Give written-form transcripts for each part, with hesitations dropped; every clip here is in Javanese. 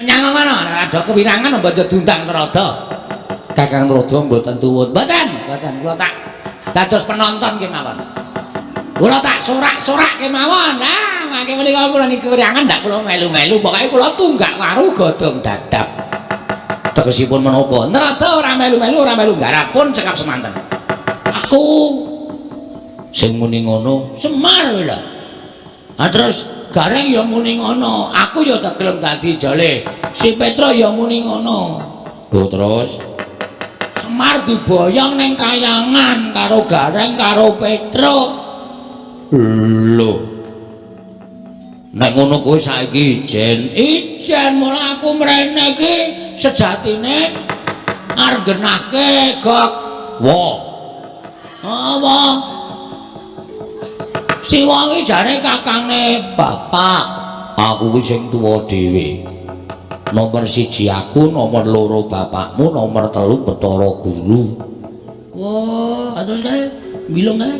Menyang ngono, nek ada kewirangan mbok aja diundang Narada. Kakang Narada mboten tuwun. Mboten, mboten kula tak dados penonton kemawon. Kula tak sorak-sorak kemawon. Ah, mangke menika kula niki kewirangan ndak kula melu-melu, pokoke kula tunggak waru godhong dadap. Tegesipun menapa? Narada ora melu-melu, ora melu nggarap pun cekap semanten. Aku sing muni ngono Semar lho. Ah terus Gareng ya muni ngono, aku ya tak gelem dadi jale. Si Petro ya muni ngono. Lho terus Semar diboyong ning kayangan karo Gareng karo Petro. Lho. Nek ngono kowe saiki ijen, ijen mula aku mrene iki sejatine arep genahke gok. Wo. Apa? Siwa iki jare kakangne bapak. Aku ki sing tuwa dhewe. Nomor 1 aku, nomor 2 bapakmu, nomor 3 Bathara Guru. Wah, terus kae bilung kae.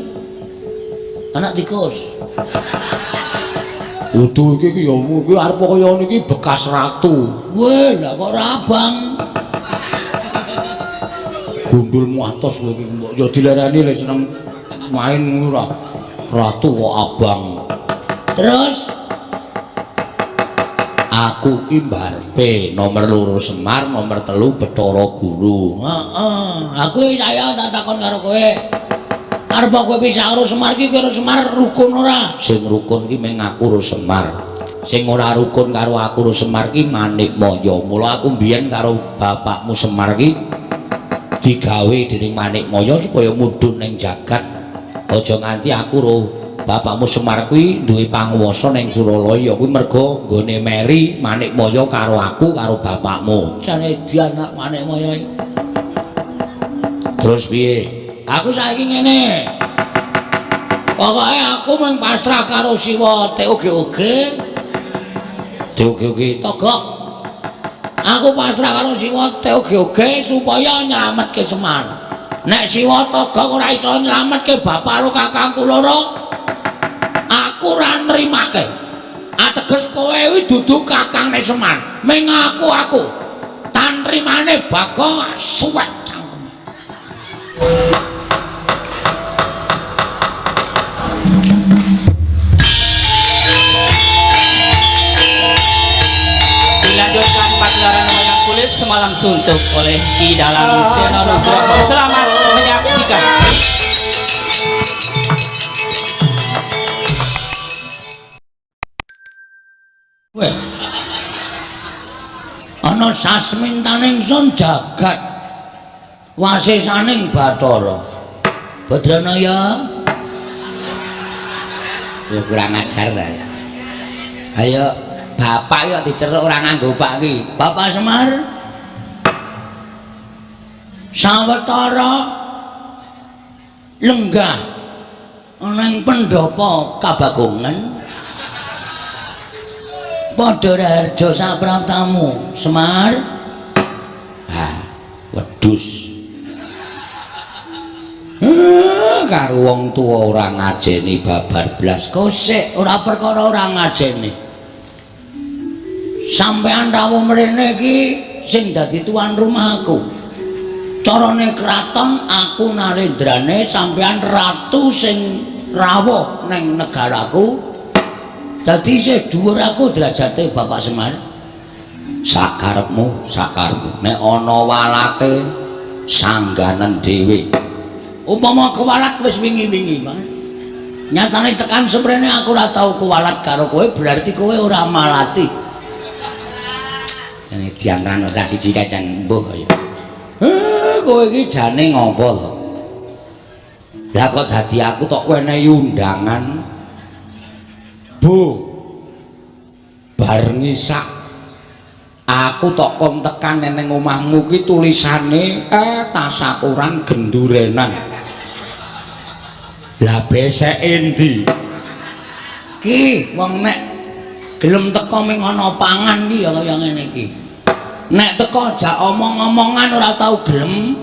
Anak tikus. Udu iki ki ya iki arep kaya ngene iki bekas ratu. Weh, lah kok ora abang. Gundul atos kowe iki mbok ya dilereni le seneng main ngono ora. Ratu kok abang. Terus aku ki mbarpe nomor 2 Semar, nomor 3 Bathara Guru. Heeh. Aku saya tak takon karo kowe. Arep kowe pisah karo Semar ki karo Semar rukun ora? Sing rukun ki mung aku karo Semar. Sing ora rukun karo aku karo Semar ki Manikmaya. Mula aku mbiyen karo bapakmu Semar ki digawe dening Manikmaya supaya mudhun ning jagat. Aja nganti aku karo bapakmu Semar kuwi duwe panguwasa ning Suralaya kuwi merga nggone meri Manikmaya karo aku karo bapakmu. Jane dianak Manikmaya iki. Terus piye? Aku saiki ngene. Pokoke aku mung pasrah karo Siwa TOGOG. TOGOG Togok. Aku pasrah karo Siwa TOGOG supaya nyelametke Semar. Nek Siwa Togok ora iso nyelametke bapak karo kakangku loro, aku ora nrimake. Ateges kowe kuwi dudu kakangne Semar. Ming aku. Tantrimane Bagong suwek cangkeme. Dilanjutkan pagelaran wayang kulit semalam suntuk oleh Ki Dalang Seno Nugroho. Selamat menyaksikan. Weh. Ana sasmintaning sun jagat wasisaning Bathara. Badranaya. Ya kurang ajar ta. Ayo bapak yo diceruk ora nganggo pak iki. Bapak Semar. Sawetara lenggah ana ing pendhapa Kabagongan. Padha raharja sapraptamu, Semar. Ha, wedhus. Karo wong tuwa ora ngajeni babar blas. Kosek ora perkara ora ngajeni. Sampeyan rawuh mrene iki sing dadi tuan rumah aku. Carane kraton aku nalendrane sampeyan ratu sing rawuh ning negaraku. Dadi isih dhuwur aku derajate Bapak Semar. Sakarepmu, sakarepmu. Nek ana walate sangganen dhewe. Upama kewalat wis wingi-wingi, Mas. Nyatane tekan semrene aku ora tau kewalat karo kowe, berarti kowe ora malati. Jane diantran cah siji kae jan mbuh kaya. Kowe iki jane ngopo to? Lah kok dadi aku tok wenehi undangan. Bu. Bar ngisak aku tok kon tekan ning omahmu ki tulisane tasakuran gendurenan. Lah beseke endi? Ki wong nek gelem teko ming ana pangan ki ya kaya ngene iki. Nek teko jak omong-omongan ora tau gelem,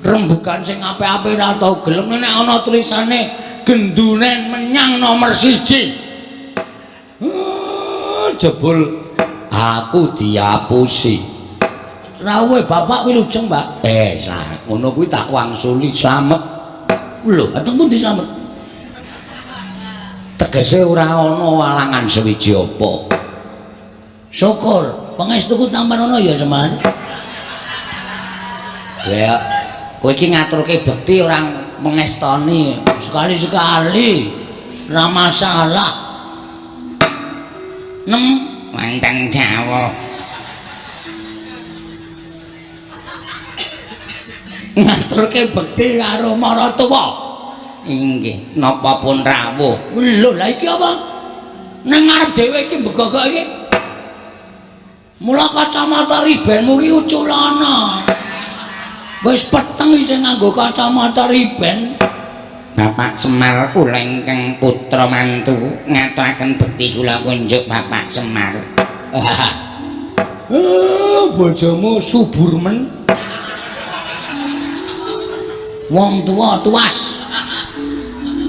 rembugan sing apik-apik ora tau gelem, nek ana tulisane genduren menyang nomor 1. Jebul Aku diapusi. Rawuhe bapak wilujeng, Pak. Ngono kuwi tak wangsuli slamet. Lho, ateng pundi slamet? Tegese ora ana walangan sewiji apa. Syukur, pangestuku tampan ana ya, Semar. Ya, kowe iki ngaturke bekti ora mengestoni. Sekali-sekali ora masalah. Nem wonten jawah. Ngaturke bekti karo maratuwa. Inggih, napa pun rawuh. Lho, lha iki apa? Nang ngarep dhewe iki mbegogok iki. Mula kacamata ribenmu iki uculana. Wis peteng isih nganggo kacamata riben. Bapak Semar kula ingkang putra mantu ngaturaken bekti kula kunjuk Bapak Semar. Bojomu subur men. Wong tuwa tuas.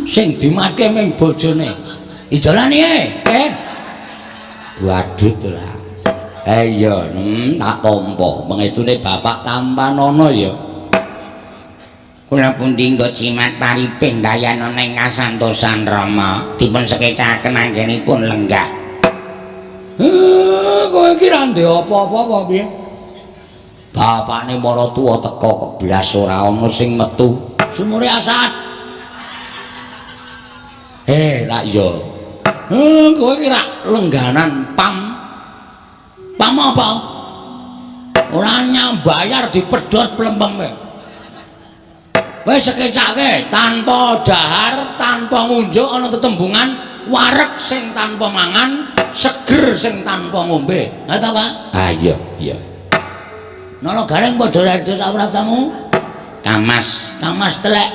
Sing dimake ming bojone. Ijolane eh. Badut ora. Iya, tak tampa. Pangestune bapak tampanana ya. Kula pundi nggo jimat paripin dayanana ing kasantosan Rama dipun sekecaken anggenipun lenggah. Kowe iki ra ndek apa-apa apa piye? Bapakne maratuwa teka kok blas ora ana sing metu. Sumure asat. Rak iya. Kowe iki rak lengganan pam. Pam apa? Ora nyambayar dipedhot plempeme. Wis sekecake tanpa dahar, tanpa ngunjuk ana tetembungan wareg sing tanpa mangan, seger sing tanpa ngombe. Ha ta, Pak? Ah iya, iya. Nala gareng padha raja saprabtamu? Kamas, kamas telek.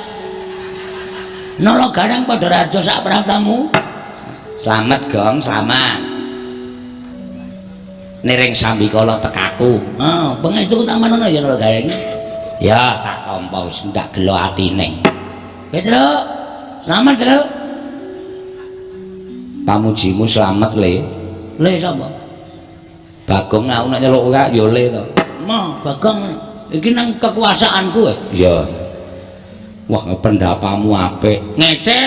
Nala gareng padha raja saprabtamu? Slamet, Gong, slamet. Niring sambikala tekaku. Heeh, pangestuku tampanana ya Nala Gareng. Ya, tak tampa wis ndak gelo atine. Petruk, slamet, Truk. Pamujimu slamet, Le. Le sapa? Bagong aku nek nyeluk ora ya Le to. Ma, Bagong iki nang kekuasaanku. Iya. Wah, pendapamu apik. Ngece.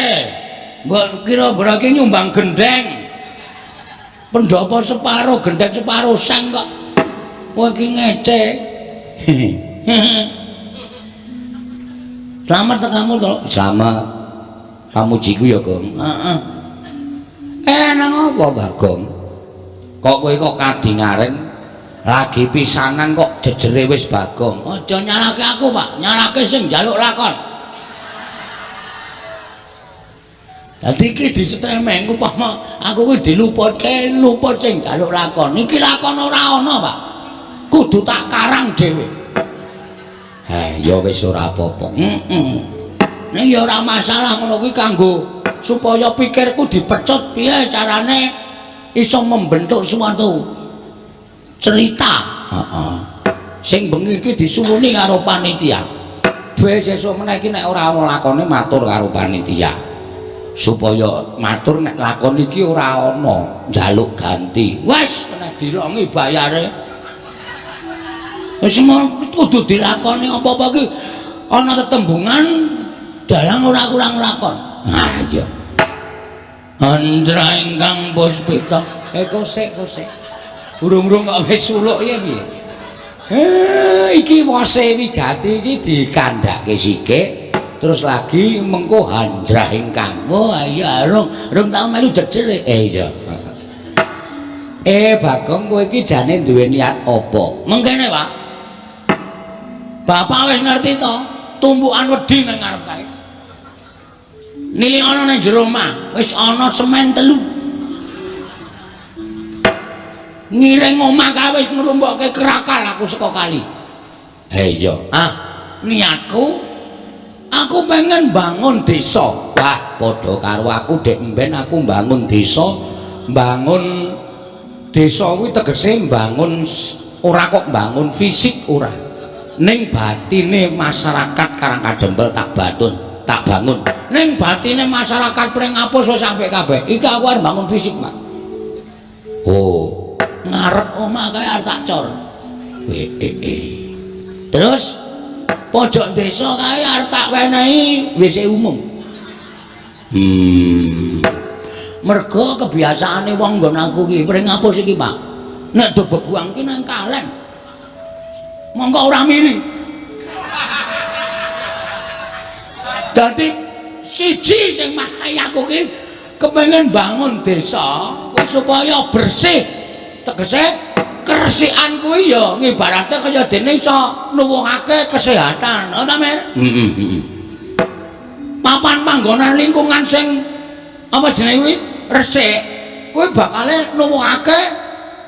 Mbok kira berarti nyumbang gendeng. Pendapa separo gendeng separo sang kok. Kowe iki ngece. Slamet tekamu to? Slamet. Pamujiku ya, Gong. Heeh. Nang apa, Bagong? Kok kowe kok kadingaren lagi pisanan kok jejere wis Bagong. Aja nyalake aku, Pak. Nyalake sing njaluk lakon. Dadi iki disetremeng upama aku kuwi diluputke luput sing njaluk lakon. Iki lakon ora ana, Pak. Kudu tak karang dhewe. Ya wis ora apa-apa. Heeh. Ning ya ora masalah ngono kuwi kanggo supaya pikirku dipecut piye carane iso membentuk suatu cerita. Heeh. Sing bengi iki disuwuni karo panitia. Wis sesuk meneh iki nek ora ana lakone matur karo panitia. Supaya matur nek lakon iki ora ana njaluk ganti. Wis kena dilongi bayare. Wis kudu dilakoni apa-apa iki ana tetembungan dalang ora kurang lakon. Ha iya. Andra ingkang puspita. Kosek kosek. Urung-urung kok wis suluk ya piye? Iki wose wigati iki dikandhake sithik terus lagi mengko handrah ingkang. Oh iya, rung tau melu jejer. Iya. Bagong kowe iki jane duwe niat apa? Mengkene, Pak. Bapak wis ngerti to, tumpukan wedi nang ngarep kae. Nili ana nang jero omah, wis ana semen 3. Ngiring omah kae wis ngrumpokke krakal aku saka kali. Iya. Ah, niatku aku pengen bangun desa. Wah, padha karo aku dek mben aku bangun desa, bangun desa kuwi tegese bangun ora kok bangun fisik ora. Ning batine masyarakat Karang Kadempel tak batun, tak bangun. Ning batine masyarakat Pringapus wis sampe kabeh. Iki aku arep bangun fisik, Pak. Oh. Ngarep omah kae arep tak cor. Terus pojok desa kae arep tak wenehi WC umum. Mergo kebiasaane wong nggon aku iki Pringapus iki, Pak. Nek do bebuang ki nang kalen. Monggo ora mili. Dadi siji sing makai aku ki kepengin bangun desa kuwi supaya bersih. Tegese keresikan kuwi ya ngibarate kaya dene iso nuwuhake kesehatan. Oh ta, Mir? Heeh. Papan panggonan lingkungan sing apa jenenge kuwi resik kuwi bakale nuwuhake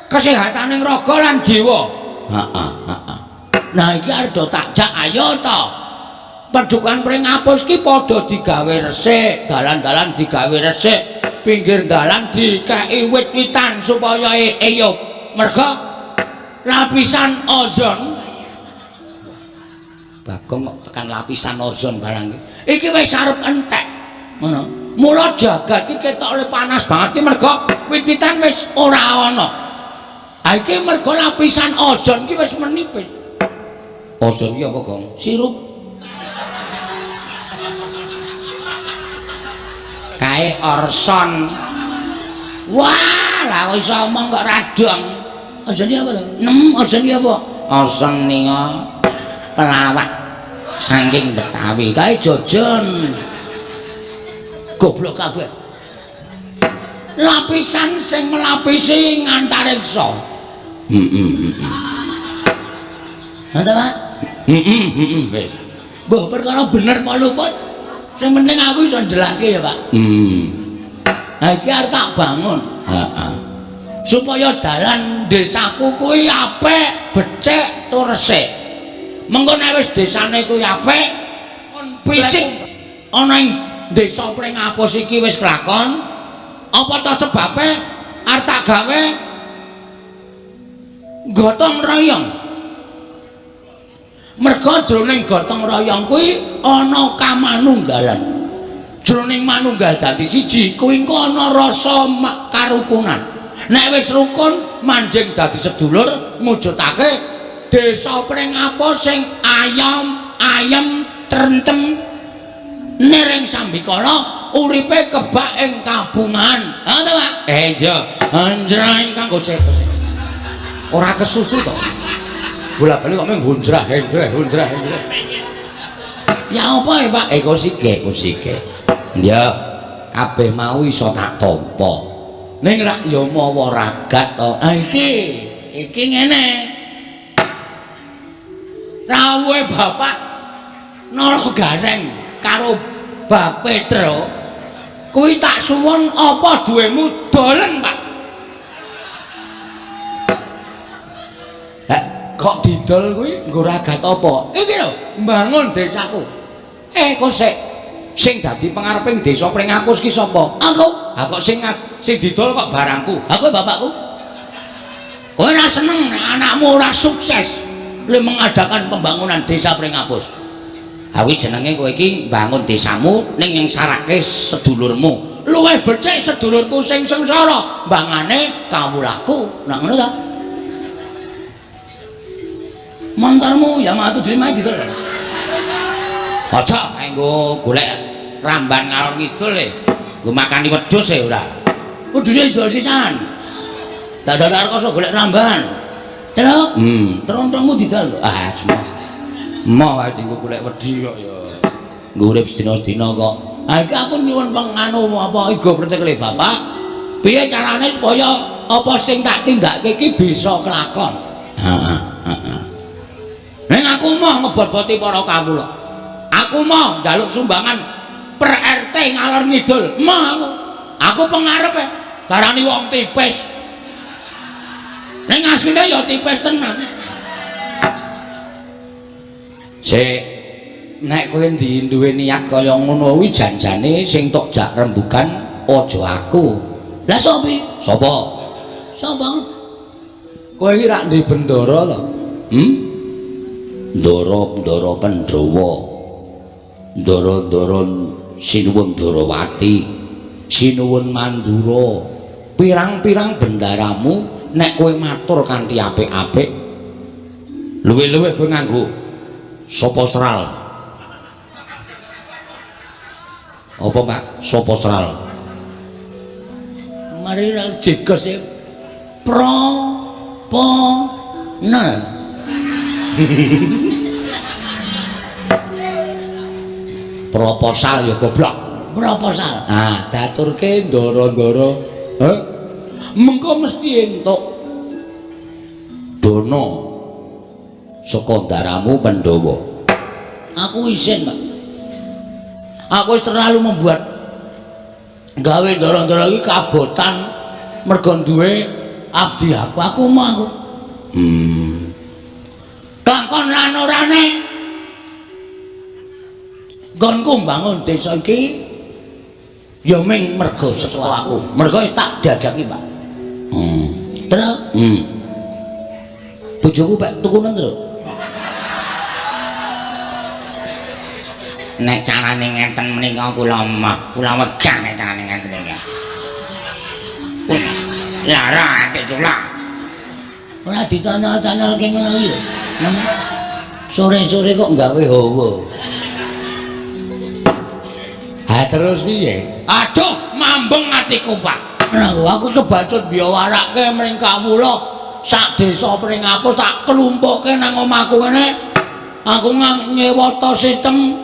kesehataning raga lan jiwa. Heeh, heeh. Nah iki arep do tak jak ayo to. Padukan Pringapus ki padha digawe resik, dalan-dalan digawe resik, pinggir dalan dikeki wit-witan supaya eyup. Merga lapisan ozon Bagong kok tekan lapisan ozon barang iki. Iki wis arep entek. Ngono. Mula jagat iki ketok panas banget ki merga wit-witan wis ora ana. Ha iki merga lapisan ozon ki wis menipis. Ozon ki apa, Gong? Sirup. Kae orson. Wah, lah kok iso omong kok radong. Ozon ki apa to? Nem, ozon ki apa? Ozon ninga pelawak saking Betawi. Kae jojon. Goblok kabeh. Lapisan sing nglapisi ngantariksa. Heeh. Ngono ta, Pak? Heeh, wis. Mbah perkara bener apa luput? Sing penting aku iso njelaske ya, Pak. Ha iki arep tak bangun. Heeh. Supaya dalan desaku kuwi apik, becik tur resik. Mengko nek wis desane kuwi apik, fisik ana ing desa Pringapus iki wis kelakon. Apa ta sebabe arep tak gawe gotong royong. Merga jroning gotong royong kuwi ana kamanunggalan. Jroning manunggal dadi siji kuwi engko ana rasa karukunan. Nek wis rukun manjing dadi sedulur mujudake desa Pringapus sing ayam ayem trentem nering sambikala uripe kebak ing kabungan. Ha ta, Pak? Iya. Anjrah ingkang gosek gosek. Ora kesusu to. Bola-bali kok mung hunjrah, henjrah, hunjrah, henjrah. Ya apa ya, Pak? Kosike, kosike. Ya, kabeh mau iso tak tampa. Ning rak ya mawa ragat to. Ha iki, iki ngene. Rawuhe Bapak Nala Gareng karo Bab Petro kuwi tak suwun apa duwemu dolen, Pak. Kok didol kuwi nggo ragat apa? Iki lho, mbangun desaku. Kok sik sing dadi pengareping desa Pringapus ki sapa? Aku. Ha kok sing didol kok barangku? Ha kowe bapakku. Kowe ora seneng nek anakmu ora sukses le mengadakan pembangunan desa Pringapus. Ha kuwi jenenge kowe iki mbangun desamu ning nyengsarake sedulurmu. Luwih becik sedulurku sing sengsara mbangane kawulaku. Nah ngono ta? Montormu Yamaha 75 didol. Aja nggo golek ramban ngalor ngidul e. Nggo makani wedhus e ora. Wedhuse didol sisan. Dadak rekoso golek ramban. Terus, trontongmu didol. Ah, cuma. Moh ae dienggo golek wedi kok ya. Nggo urip sedina-sedina kok. Ha iki aku nyuwun penganu apa igo pretekle Bapak. Piye carane supaya apa sing tak tindakke iki bisa kelakon? Heeh, heeh. Ning aku moh ngebot-boti para kawula. Aku moh njaluk sumbangan per RT ngalor ngidul. Moh aku. Aku pengarepe darani wong tipis. Ning asline ya tipis tenan. Sik, nek kowe duwe niat kaya ngono kuwi janjane sing tok jak rembugan aja aku. Lah sapa? Sapa? Sapa? Kowe iki rak duwe bendara to? Ndara-ndara Pandhawa. Ndara-ndara Sinuwun Darawati, Sinuwun Mandura. Pirang-pirang bendaramu Nek kowe matur kanthi apik-apik, luwih-luwih kowe nganggo sapa sral. Apa, Pak? Sapa sral? Mari nang jegos e pro po nel. Proposal ya goblok. Proposal. Ah, diaturke ndoro-ndoro. Heh. Mengko mesti entuk dana saka ndaramu Pandhawa. Aku isin, Pak. Aku wis terlalu membuat gawe ndoro-ndoro iki kabotan mergo duwe abdi aku. Aku mau aku. Kelakon lan orane nggonku mbangun desa iki ya ming mergo saka aku. Mergo wis tak diajaki, Pak. Terus, Bojoku pek tukunen, Tru. Nek carane ngenten menika kula mah, kula wegah nek carane ngenten iki. Lara ati kula. Ora ditanyal-tanyalke ngono iki lho. Sore-sore kok gawe hawa. Ha terus piye? Aduh, mambeng atiku, Pak. Nah, aku kebacut biyawarake mring kawula sak desa Pringapus tak klumpukke nang omahku kene. Aku nyewata sistem.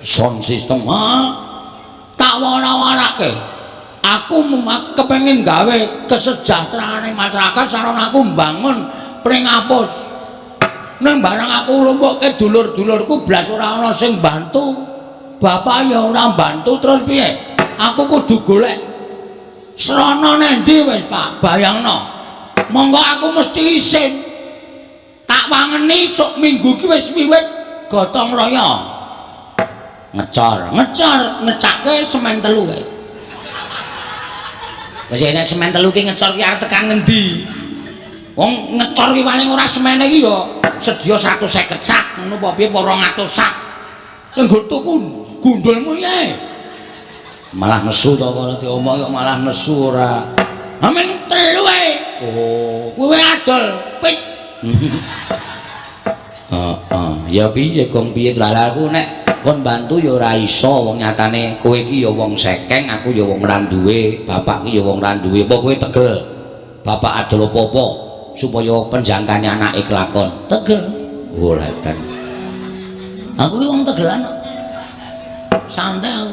Sound system. Ha. Tak wara-warake. Aku kepengin gawe kesejahteraane masyarakat sarana aku mbangun Pringapus. Ning barang aku nglumpukke dulur-dulurku blas ora ana sing bantu. Bapak ya ora bantu terus piye? Aku kudu golek srana nendi wis, Pak? Bayangno. Monggo aku mesti isin. Tak wangeni sok minggu iki wis wiwit gotong royong. Ngecor. Ngecor, ngecake semen telu kae. Wis nek semen telu ki ngecor ki arep tekan ngendi? Wong ngecor ki paling ora semene iki ya sedya 150 sak, ngono apa piye 200 sak. Nggo tuku gundulmu ye. Malah nesu to ora diomong kok malah nesu ora. Amin telu ae. Oh, kowe adol pit. Heeh, ya piye gong piye lha aku nek kon bantu ya ora iso wong nyatane kowe iki ya wong sekeng, aku ya wong ra duwe, bapak ki ya wong ra duwe. Apa kowe tegel? Bapak adol apa-apa supaya penjangkane anake kelakon. Tegel. Ora edan. Aku ki wong tegelan. Santai aku.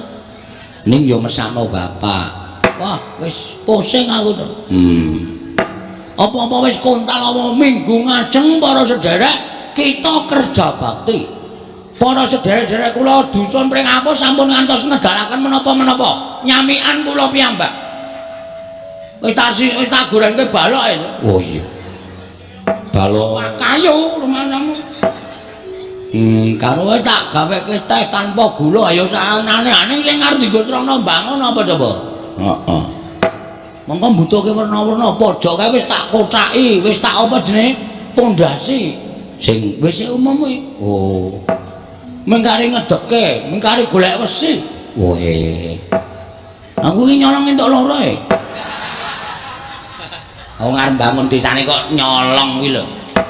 Ning ya mesakno bapak. Wah, wis pusing aku to. Apa-apa wis kontal apa minggu ngajeng para sederek kita kerja bakti. Para sederek-sederek kula dusun Pringapus sampun ngantos ngedalaken menapa-menapa. Nyamikan kula piyambak. Wis tak gorengke balok ae. Oh iya. Balok kayu rumahmu. Karo tak gaweke teh tanpa gula ayo saanane-ane sing arep dienggo srana mbangun apa coba? Heeh. Mongko mbutuhke werna-werna pojok kae wis tak kocaki, wis tak apa jenenge pondasi sing wis umum kuwi. Oh. Mengkari ngedekke, mengkari golek wesi. Woe. Aku iki nyolong entuk loro e. Wong arep bangun desane kok nyolong kuwi lho.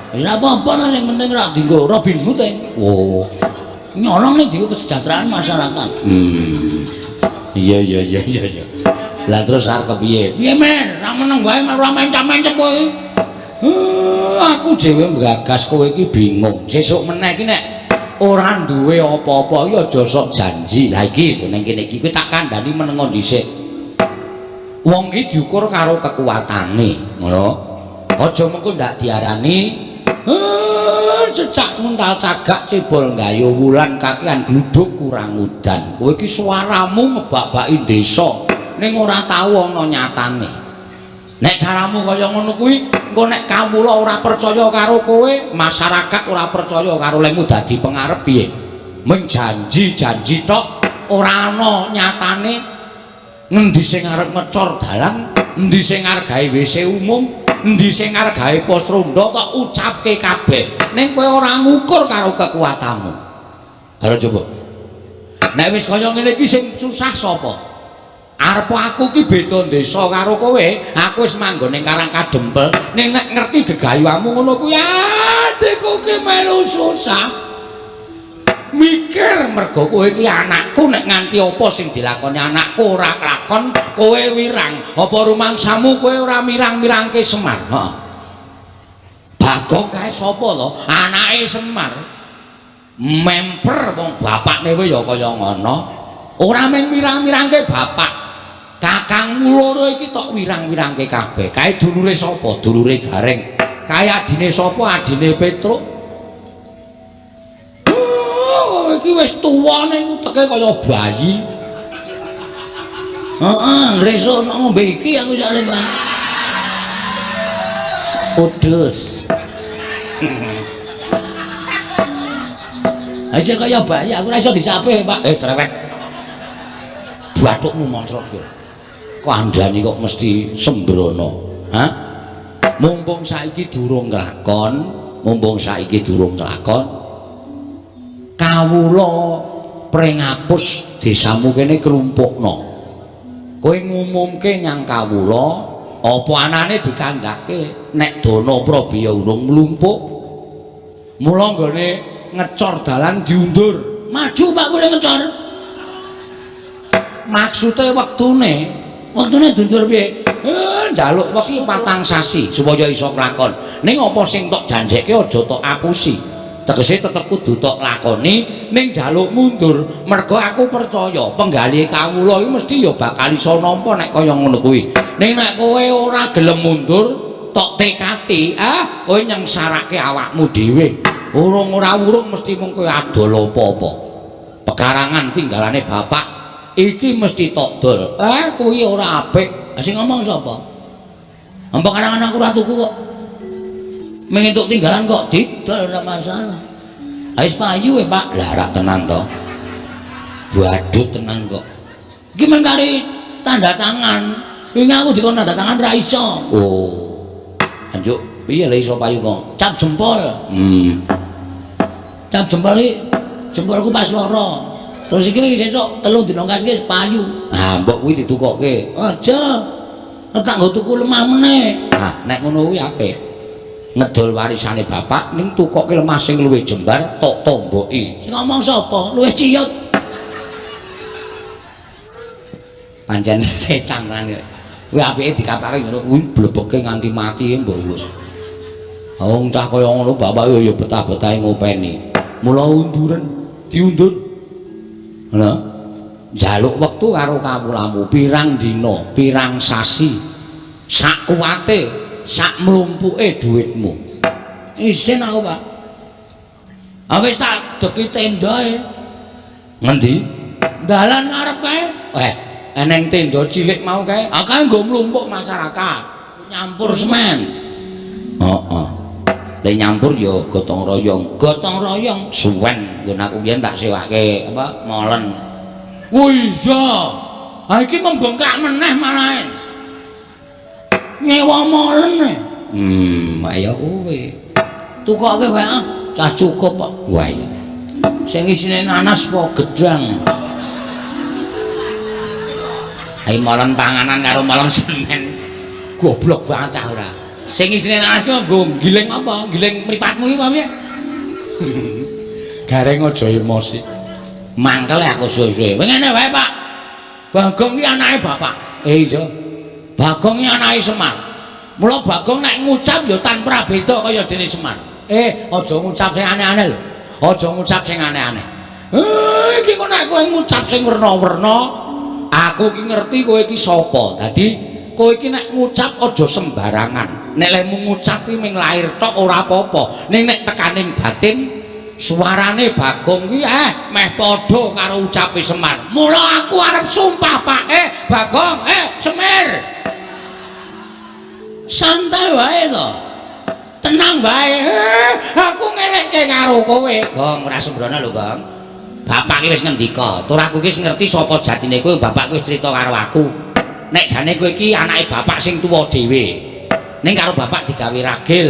Wis ora apa-apa to sing penting ora dienggo Robin Hood e. Oh. Nyolong ning dienggo kesejahteraan masyarakat. Iya iya iya iya iya. Lah terus arep kepiye? Piye men, ra meneng wae ora mencap-mencep kowe iki. Aku dhewe nggagas kowe iki bingung. Sesuk meneh iki nek ora duwe apa-apa iki aja sok janji. Lah iki lho ning kene iki kowe tak kandhani menengo dhisik. Wong iki diukur karo kekuatane, ngono. Aja mengko ndak diarani cecak nguntal cagak cebol gayo wulan kakean gluduk kurang udan. Kowe iki suaramu ngebak-baki desa ning ora tau ana nyatane. Nek caramu kaya ngono kuwi, engko nek kawula ora percaya karo kowe, masyarakat ora percaya karo lemu dadi pengarep piye? Mung janji-janji tok ora ana nyatane. Ngendi sing arep ngecor dalan, endi sing arep gawe WC umum, endi sing arep gawe pos ronda tok ucapke kabeh. Ning kowe ora ngukur karo kekuatanmu. Karo coba. Nek wis kaya ngene iki sing susah sapa? Arep aku ki beda desa karo kowe, aku wis manggon ning Karang Kadempel, ning nek ngerti gegayuhamu ngono kuwi atiku ki melu susah. Mikir mergo kowe iki anakku, nek nganti apa sing dilakoni anakku ora kelakon, kowe wirang. Apa rumangsamu kowe ora mirang-mirangke Semar? Heeh. Bagong kae sapa to? Anake Semar. Memper wong bapakne kowe ya kaya ngono. Ora mung mirang-mirangke bapak. Kakangmu loro iki tok wirang-wirangke kabeh. Kae dulure sapa? Dulure Gareng. Kae adine sapa? Adine Petruk. Oh, iki wis tuwa ning uteke kaya bayi. Heeh, ngresuk ngombe iki aku jale, Pak. Udus. Isih kaya bayi, aku ora iso disapih, Pak. Cerewet. Bathukmu moncrot kowe. Kandhane kok mesti sembrono. Ha? Mumpung saiki durung nglakon, mumpung saiki durung nglakon. Kawula pringapus desamu kene klumpukno. Kowe ngumumke nyang kawula apa anane dikandhake nek dana prabeya urung mlumpuk. Mula nggone ngecor dalan diundur. Maju Pak kowe ngecor. Maksude wektune, wektune diundur piye? Njaluk wektu 4 sasi supaya iso kelakon. Ning apa sing tok janjekke aja tok apusi. Tegese tetep kudu tok lakoni ning njaluk mundur. Mergo aku percaya penggalih kawula iki mesti ya bakal iso nampa nek kaya ngono kuwi. Ning nek kowe ora gelem mundur, tok tekati, ah kowe nyengsarake awakmu dhewe. Urung ora urung mesti mung kowe adol apa-apa. Pekarangan tinggalane bapak iki mesti tok dol. Kuwi ora apik. Sing ngomong sapa? Pekarangan aku ora tuku kok. Mung entuk tinggalan kok didol ora masalah. Wis payu e, Pak. Lah ora tenan to. Badut tenan kok. Iki mung kari tanda tangan. Wingi aku dikon tanda tangan ora iso. Oh. Anjuk piye lha iso payu kok? Cap jempol. Cap jempol iki jempolku pas loro. Terus iki sesuk 3 dina kas iki wis payu. Ah, mbok kuwi ditukokke. Aja. Tak nggo tuku lemah meneh. Ah, nek ngono kuwi apik. Ngedol warisane bapak ning tukokke lemah sing luwih jembar tok tomboki. Sing ngomong sapa? Luwih ciyut. Pancen setan lan. Kuwi apike dikapake ngono kuwi blebeke nganti mati mbok wis. Wong cah kaya ngono bapak ya betah-betahe ngopeni. Mula unduren, diundur. Lha, njaluk wektu karo kawulamu pirang dina, pirang sasi. Sak kuwate, sak mlumpuke dhuwitmu. Isin aku, Pak. Ah wis tak deki tendae. Ngendi? Dalan ngarep kae. Eneng tenda cilik mau kae. Ah kae nggo mlumpuk masyarakat. Nyampur semen. Heeh. Le nyampur ya gotong royong. Gotong royong suwen nggon aku biyen tak sewake apa molen. Oh iya. Ha iki membengkak meneh malahe. Nyewa molen. Ayo kowe. Tukoke wae ah, cah cukup kok. Wah iya. Sing isine nanas apa gedang? Ayo molen panganan karo molen semen. Goblok banget cah ora. Sing isine nanas ki nggo giling apa? Giling mripatmu iki apa piye? Gareng aja emosi. Mangkel aku suwe-suwe. Kowe ngene wae, Pak. Bagong ki anake bapak. Iya. Bagong ki anake Semar. Mula Bagong nek ngucap ya tanpa beda kaya dene Semar. Aja ngucap sing aneh-aneh lho. Aja ngucap sing aneh-aneh. Iki kok nek kowe ngucap sing werna-werna, aku ki ngerti kowe iki sapa. Dadi kowe iki nek ngucap aja sembarangan. Nek lehmu ngucap ki ming lahir tok ora apa-apa. Ning nek tekaning batin suarane Bagong ki meh padha karo ucape Semar. Mula aku arep sumpah, Pak. Bagong, Semir. Santai wae to. Tenang wae. Aku ngelekke karo kowe. Gong, ora sembrono lho, Gong. Bapak ki wis ngendika, tur aku ki wis ngerti sapa jatine kowe, bapak ki wis crita karo aku. Nek jane kowe iki anake bapak sing tuwa dhewe. Ning karo bapak digawe ragil.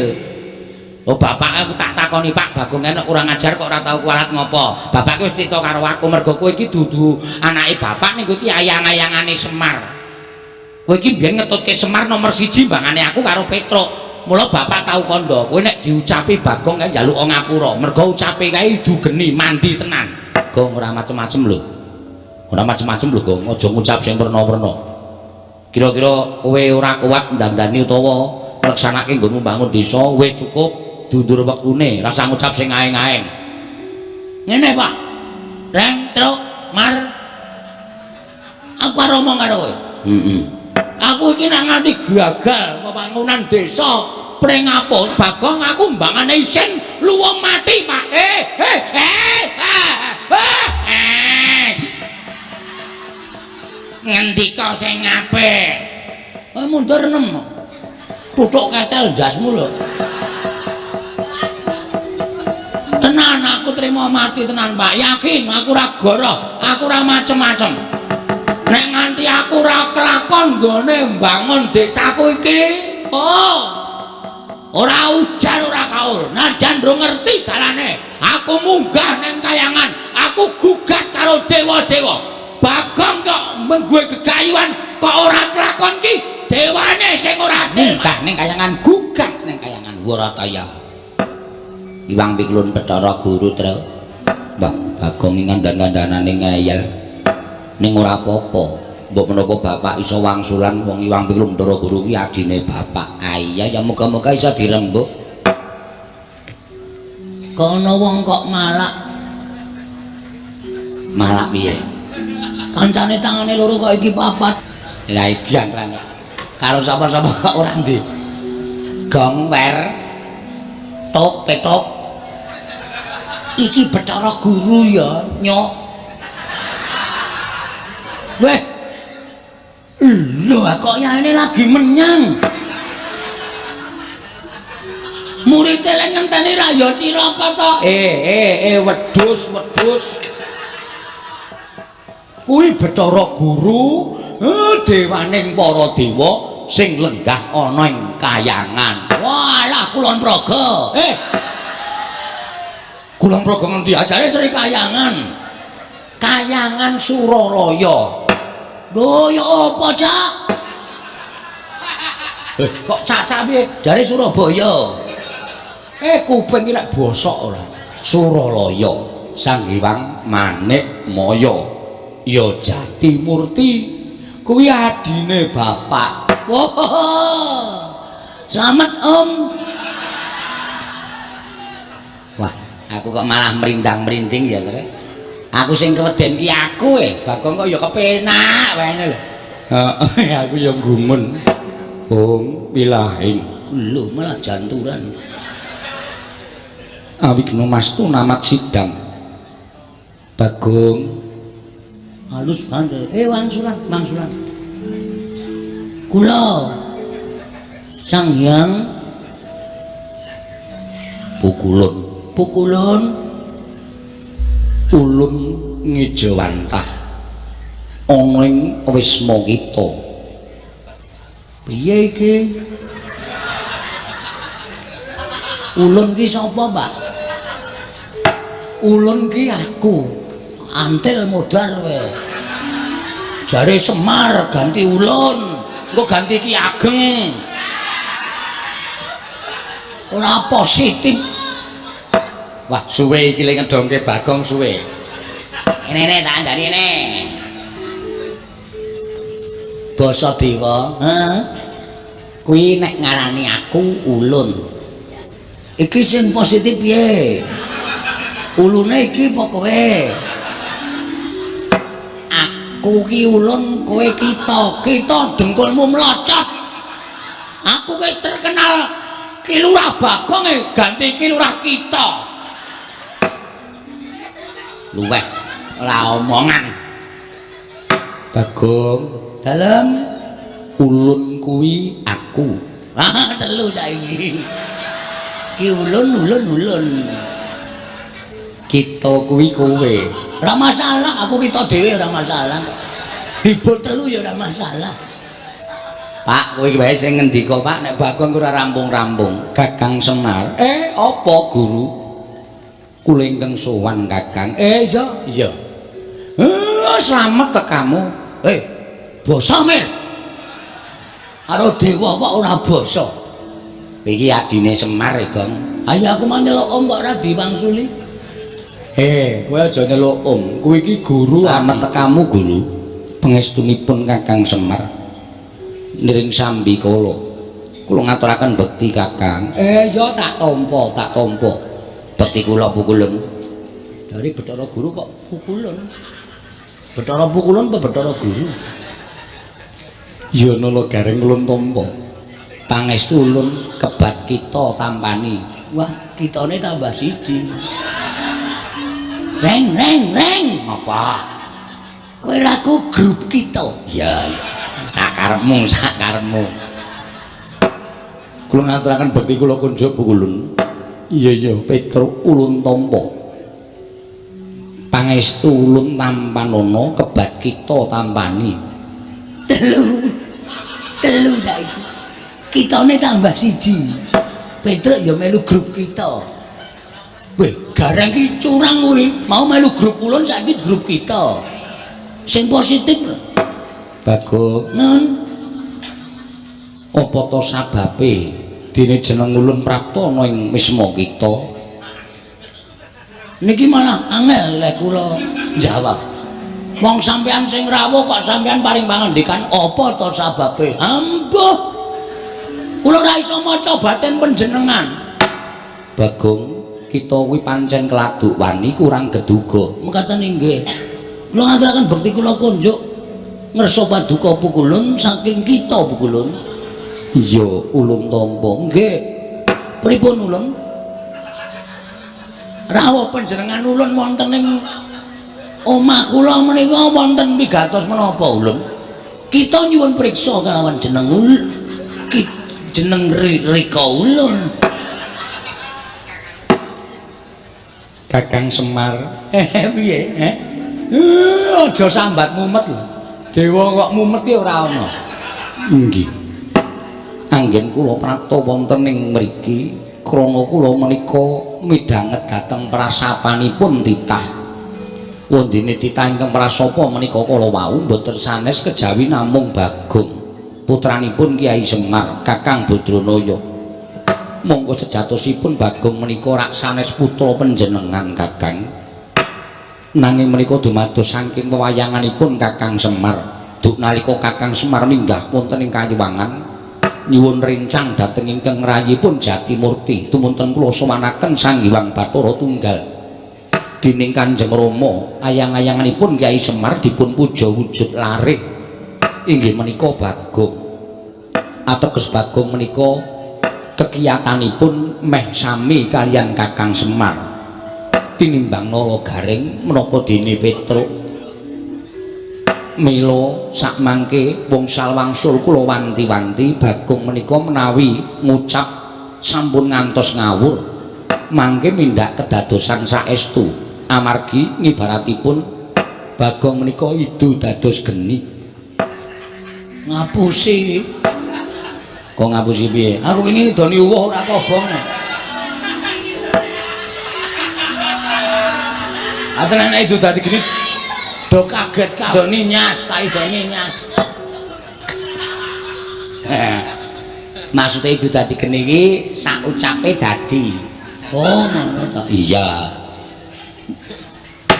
Oh bapak aku tak takoni Pak Bagong enek kurang ajar kok ora tau kualat ngopo. Bapak wis crita karo aku mergo kowe iki dudu anake bapak ning kowe iki ayang-ayangane Semar. Kowe iki mbiyen ngetutke Semar nomor 1 mbangane aku karo Petruk. Mula bapak tau kandha, kowe nek diucapi Bagong kae njaluk ngapura. Mergo ucape kae idu geni mandi tenan. Gong ora macem-macem lho. Ora macem-macem lho Gong, aja ngucap sing werna-werna. Kira-kira kowe ora kuat ndandani utawa ngleksanake nggonmu mbangun desa wis cukup diundur wektune, rasa ngucap sing aeng-aeng. Ngene, Pak. Reng, truk, mar. Aku arep omong karo kowe. Heeh. Aku iki nek nganti gagal pembangunan desa Pringapus, Bagong aku mbangane isin luwung mati, Pak. Es. Ngendika sing apik. Mundur 6. Tutuk ketel ndasmu lho. Tenan aku trimo mati tenan, Pak. Yakin aku ora goroh, aku ora macem-macem. Nek nganti aku ora kelakon nggone mbangun desaku iki, oh. Ora ujar ora kaul. Najan ndro ngerti dalane, aku munggah nang kayangan, aku gugat karo dewa-dewa. Bagong kok menggue gegayuhan kok ora kelakon ki dewane sing ora munggah ning kayangan, gugat ning kayangan Warataya. Iwang piklun Bathara Guru Tru. Mbah Bagong ngandhan-kandhanane ngeyel. Ning ora apa-apa. Mbok menapa bapak iso wangsulan wong Iwang Piklun Bathara Guru kuwi adine bapak. Ah iya ya muga-muga iso dirembuk. Kono wong kok malak. Malak piye? Kancane tangane loro kok iki papat. Lah idian rane. Karo sapa-sapa kok ora ndi. Gong wer tok petok. Iki Bathara Guru ya, nyok. Weh. Lho kok yaene lagi menyang. Murid e lek ngenteni ra ya cilaka to. Wedhus, wedhus. Kuwi Bathara Guru, dewaning para dewa sing lenggah ana ing kayangan. Walah Kulon Progo. Kulon Progo ngendi? Ajare Sri Kayangan. Kayangan Suralaya. Lho ya apa, Cak? Kok cacak piye? Jare Surabaya. Kuping iki nek bosok ora. Suralaya, Sang Hyang Manikmaya. Ya Jatimurti kuwi adine bapak. Wah. Slamet, Om. Wah, aku kok malah merindang-merinding ya, Tre. Aku sing keweden ki aku Bagong kok ya kepenak wae lho. Heeh, aku ya gumun. Hong pilahing. Lho, malah janturan. Awigna mastu namak sidang. Bagong halus banget. Wangsulan, wangsulan. Kula Sang Hyang Pukulun. Pukulun ulun ngejawantah ana ing wisma kita. Piye iki? Ulun ki sapa, Pak? Ulun ki aku. Antil modar kowe. Jare Semar ganti ulun, engko ganti Ki Ageng. Ora positif. Wah, suwe iki le ngedongke Bagong suwe. Ngene tak andani ngene. Basa dewa, heeh. Kuwi nek ngarani aku ulun. Iki sing positif piye? Ulune iki apa kowe? Aku ki ulun, kowe kita. Kita dengkulmu mlocot. Aku wis terkenal Ki Lurah Bagong ganti Ki Lurah kita. Luweh ora omongan. Bagong, dalem ulun kuwi aku. Ah, telu saiki. Ki ulun ulun ulun. Kita kuwi kowe. Ora masalah, aku kita dhewe ora masalah. Dibul telu ya ora masalah. Pak, kowe iki wae sing ngendika, Pak, nek Bagong ora rampung-rampung. Kakang Semar. Apa guru? Kula ingkang sowan Kakang. Iya, iya. Slamet tekamu. Basa Mir. Karo dewa kok ora basa. Iki adine Semar, Gong. Ayo aku mau nyeluk om kok ora diwangsuli. Kowe aja nyeluk om. Kowe iki guru. Slamet tekamu, guru. Pangestunipun Kakang Semar. Niring sambi kula. Kula ngaturaken bekti Kakang. Iya tak tampa, tak tampa. Bekti kula pukulun. Dari Bathara Guru kok pukulun. Bathara pukulun apa Bathara Guru? Ya nala gareng ulun tampa. Pangestu ulun kebat kita tampani. Wah, kitane tambah siji. Reng reng reng. Apa? Kowe ra ku grup kita. Ya, sakarepmu, sakarepmu. Kula ngaturaken bekti kula kunjuk pukulun. Iya iya, Petruk ulun tampa. Pangestu ulun tampanana kebat kita tampani. Telu. Telu saiki. Kitane tambah siji. Petruk ya melu grup kita. Weh, gareng ki curang kuwi. Mau melu grup ulun saiki grup kita. Sing positif. Bagong, Nun. apa to sababe dene jeneng ulun prapta ana ing wisma kita? Niki malah angel lek kula jawab. Wong sampean sing rawuh kok sampean paring pangandikan apa to sababe? Ambuh. Kula ora iso maca batin panjenengan. Bagong, kita kuwi pancen keladuk wani kurang geduga. Mekaten inggih. Kula ngaturaken bekti kula kunjuk ngersa paduka pukulun saking kita pukulun. Iya, ulun tampa. Nggih. Pripun ulun? Rawuh panjenengan ulun wonten ing omah kula menika wonten pigatos menapa ulun? Kita nyuwun priksa kalawan jeneng jeneng Rika ulun. Kakang Semar. Piye? Aja sambat mumet lho. Dewa kok mumet ki ora ana. Nggih. Anggen kula prapta wonten ing mriki krana kula menika midhanget dhateng prasapanipun titah. Wondene titah ingkang prasapa menika kala wau mboten sanes kejawi namung Bagong, putranipun Kyai Semar, Kakang Badranaya. Monggo sejatosipun Bagong menika rak sanes putra panjenengan Kakang. Nanging menika dumados saking wewayanganipun Kakang Semar. Duk nalika Kakang Semar minggah wonten ing Kayuwangan nyuwun rencang dhateng ingkang rayipun Jatimurti tumunten kula sowanaken Sang Hyang Bathara Tunggal. Dening Kanjeng Rama ayang-ayanganipun Kyai Semar dipun puja wujud larik inggih menika Bagong. Ateges Bagong menika kekiyatanipun meh sami kaliyan Kakang Semar. Tinimbang nala garing menapa dene Petruk. Mila sakmangke wngsal wangsul kula wanti-wanti Bagong menika menawi ngucap sampun ngantos ngawur mangke mindak kedadosan saestu amargi ngibaratipun Bagong menika idu dados geni. Ngapusi iki. Kok ngapusi piye? Aku wingi ngidoni uwuh ora kobong. Aten nek idu dadi geni do kaget kadoni nyas, tak idoni nyas. Maksude idu dadi geni iki sak ucape dadi. Oh, ngono to. Iya.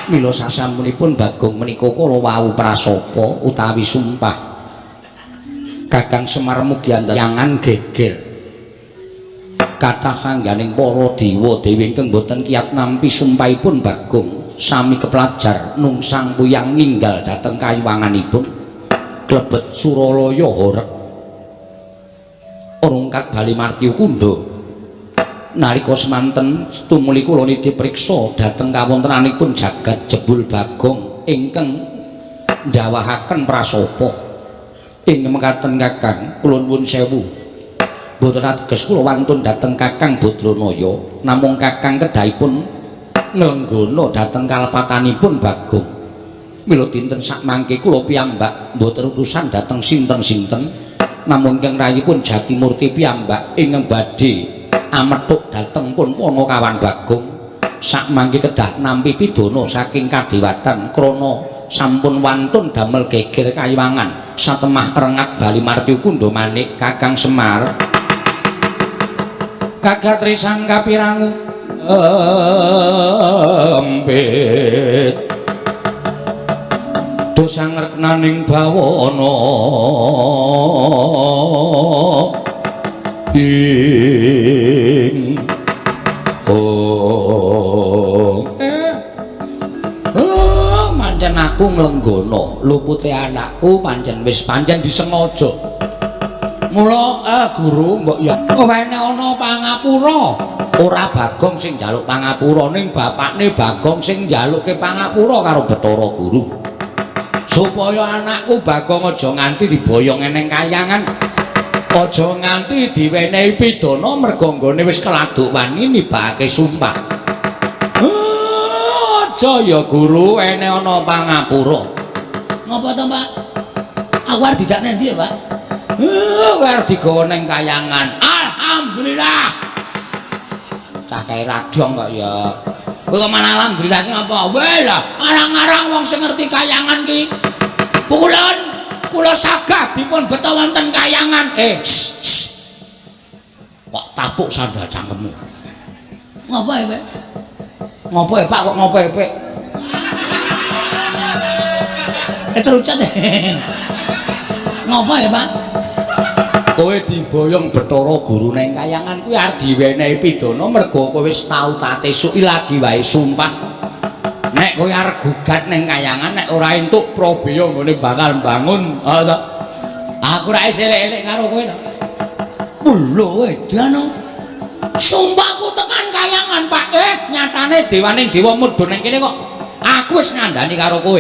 Mila sasampunipun Bagong menika kala wau prasapa utawi sumpah. Kakang Semar mugi andayangan geger. Kathah sangganing para dewa dewi ingkang boten kiyat nampi sumpahipun Bagong sami keplajar nungsang puyang ninggal dhateng kayuwanganipun klebet Suralaya horeg. Rungkat bali martyu kundha. Nalika semanten tumuli kula nitih priksa dhateng kawontenanipun jagat jebul Bagong ingkang ndawahaken prasapa. Ing mekaten Kakang, kula nuwun sewu. Mboten ateges kula wantun dhateng Kakang Badranaya, namung Kakang kedahipun nglenggana dhateng kalepatanipun Bagong. Mila dinten sakmangke kula piyambak mboten utusan dhateng sinten-sinten, Namung ingkang rayipun Jatimurti piyambak ingkang badhe amethuk dhateng pun Panakawan Bagong. Sakmangke kedah nampi pidana saking kadewatan krana sampun wantun damel geger kayiwangan satemah rengat bali marti kundha manik Kakang Semar. Kagatrisan kapirangu empit dosa ngreknaning bawana ing oh oh pancen aku nglenggana lupute anakku pancen wis pancen disengaja. Mula guru mbok ya wene ana pangapura. Ora Bagong sing njaluk pangapura ning bapakne Bagong sing njalukke pangapura karo Bathara Guru. Supaya anakku Bagong aja nganti diboyong eneng kayangan, aja nganti diwenehi pidana merga nggone wis keladuk wani nibake sumpah. Aja ya guru ene ana pangapura. Ngopo to, Pak? Aku arep dijak nendi ya, Pak? Kowe arep digawa ning kayangan. Alhamdulillah. Cah kae radong kok ya. Kowe kok malah alhamdulillah ki ngapa? Weh lah, arang-arang wong sing ngerti kayangan ki. Pukulan kula sagah dipun beto wonten kayangan. Kok tapuk sandal cangkemmu. Ngopo ya, Pak? Ngopo ya, Pak? Kok ngopo ya, Pak? Terucat. Ngopo ya, Pak? Kowe diboyong Bathara Guru neng kayangan kuwi arep diwenehi pidana mergo kowe wis tau tate suki lagi wae sumpah. Nek kowe arep gugat neng kayangan nek ora entuk prabeya nggone bakal bangun. Ha to. Aku ra elek-elek karo kowe to. Lho edan. Sumpahku tekan kayangan, Pak. Nyatane dewaning dewa mudhun neng kene kok. Aku wis ngandani karo kowe.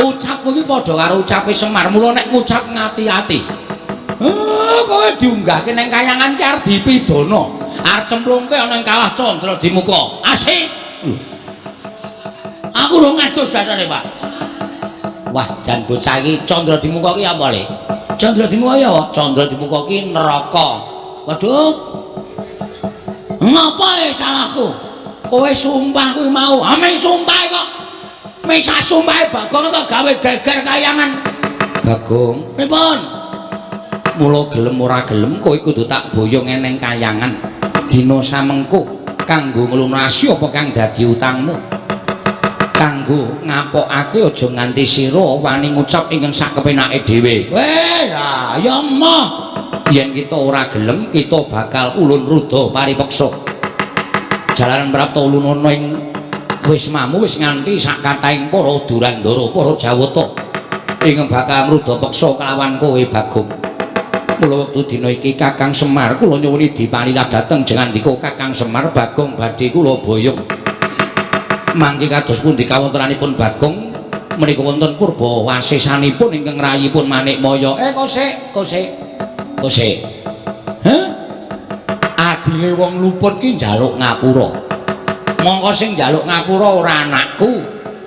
Ucapmu iki padha karo ucape Semar. Mula nek ngucap ngati-ati. Kowe diunggahke nang kayangan ki arep dipidana. Arep cemplungke ana ing kawah Candra Dimuka. Asik. Aku rong ngadus dasare, Pak. Wah, jan bocah iki Candra Dimuka ki apa le? Candra Dimuka ki apa? Candra Dimuka ki neraka. Waduh. Ngapa e salahku? Kowe sumpah kuwi mau. Ame sumpah kok. Misah sumpahe Bagong kok gawe geger kayangan. Bagong, pripun? Mula gelem ora gelem kowe kudu tak boyong eneng kayangan dina samengko kanggo nglunasi apa kang dadi utangmu, kanggo ngapokake aja nganti sira wani ngucap ingkang sakepenake dhewe. Weh lah ya emoh, yen kita ora gelem kita bakal ulun ruda paripeksa. Jalaran prapta ulunana ing wismamu wis nganti sak kathahing para durandara para jawata ingkang bakal ngruda peksa kelawan kowe Bagong. Mula wektu dina iki Kakang Semar kula nyuwuni dipalilah dhateng jengandika Kakang Semar Bagong badhe kula boyong. Mangke kados pundi kawontenanipun Bagong menika wonten purba wasesanipun ingkang rayipun Manikmaya. Kosek, kosek. Kosek. Heh? Adile wong luput ki njaluk ngapura. Mongko sing njaluk ngapura ora anakku.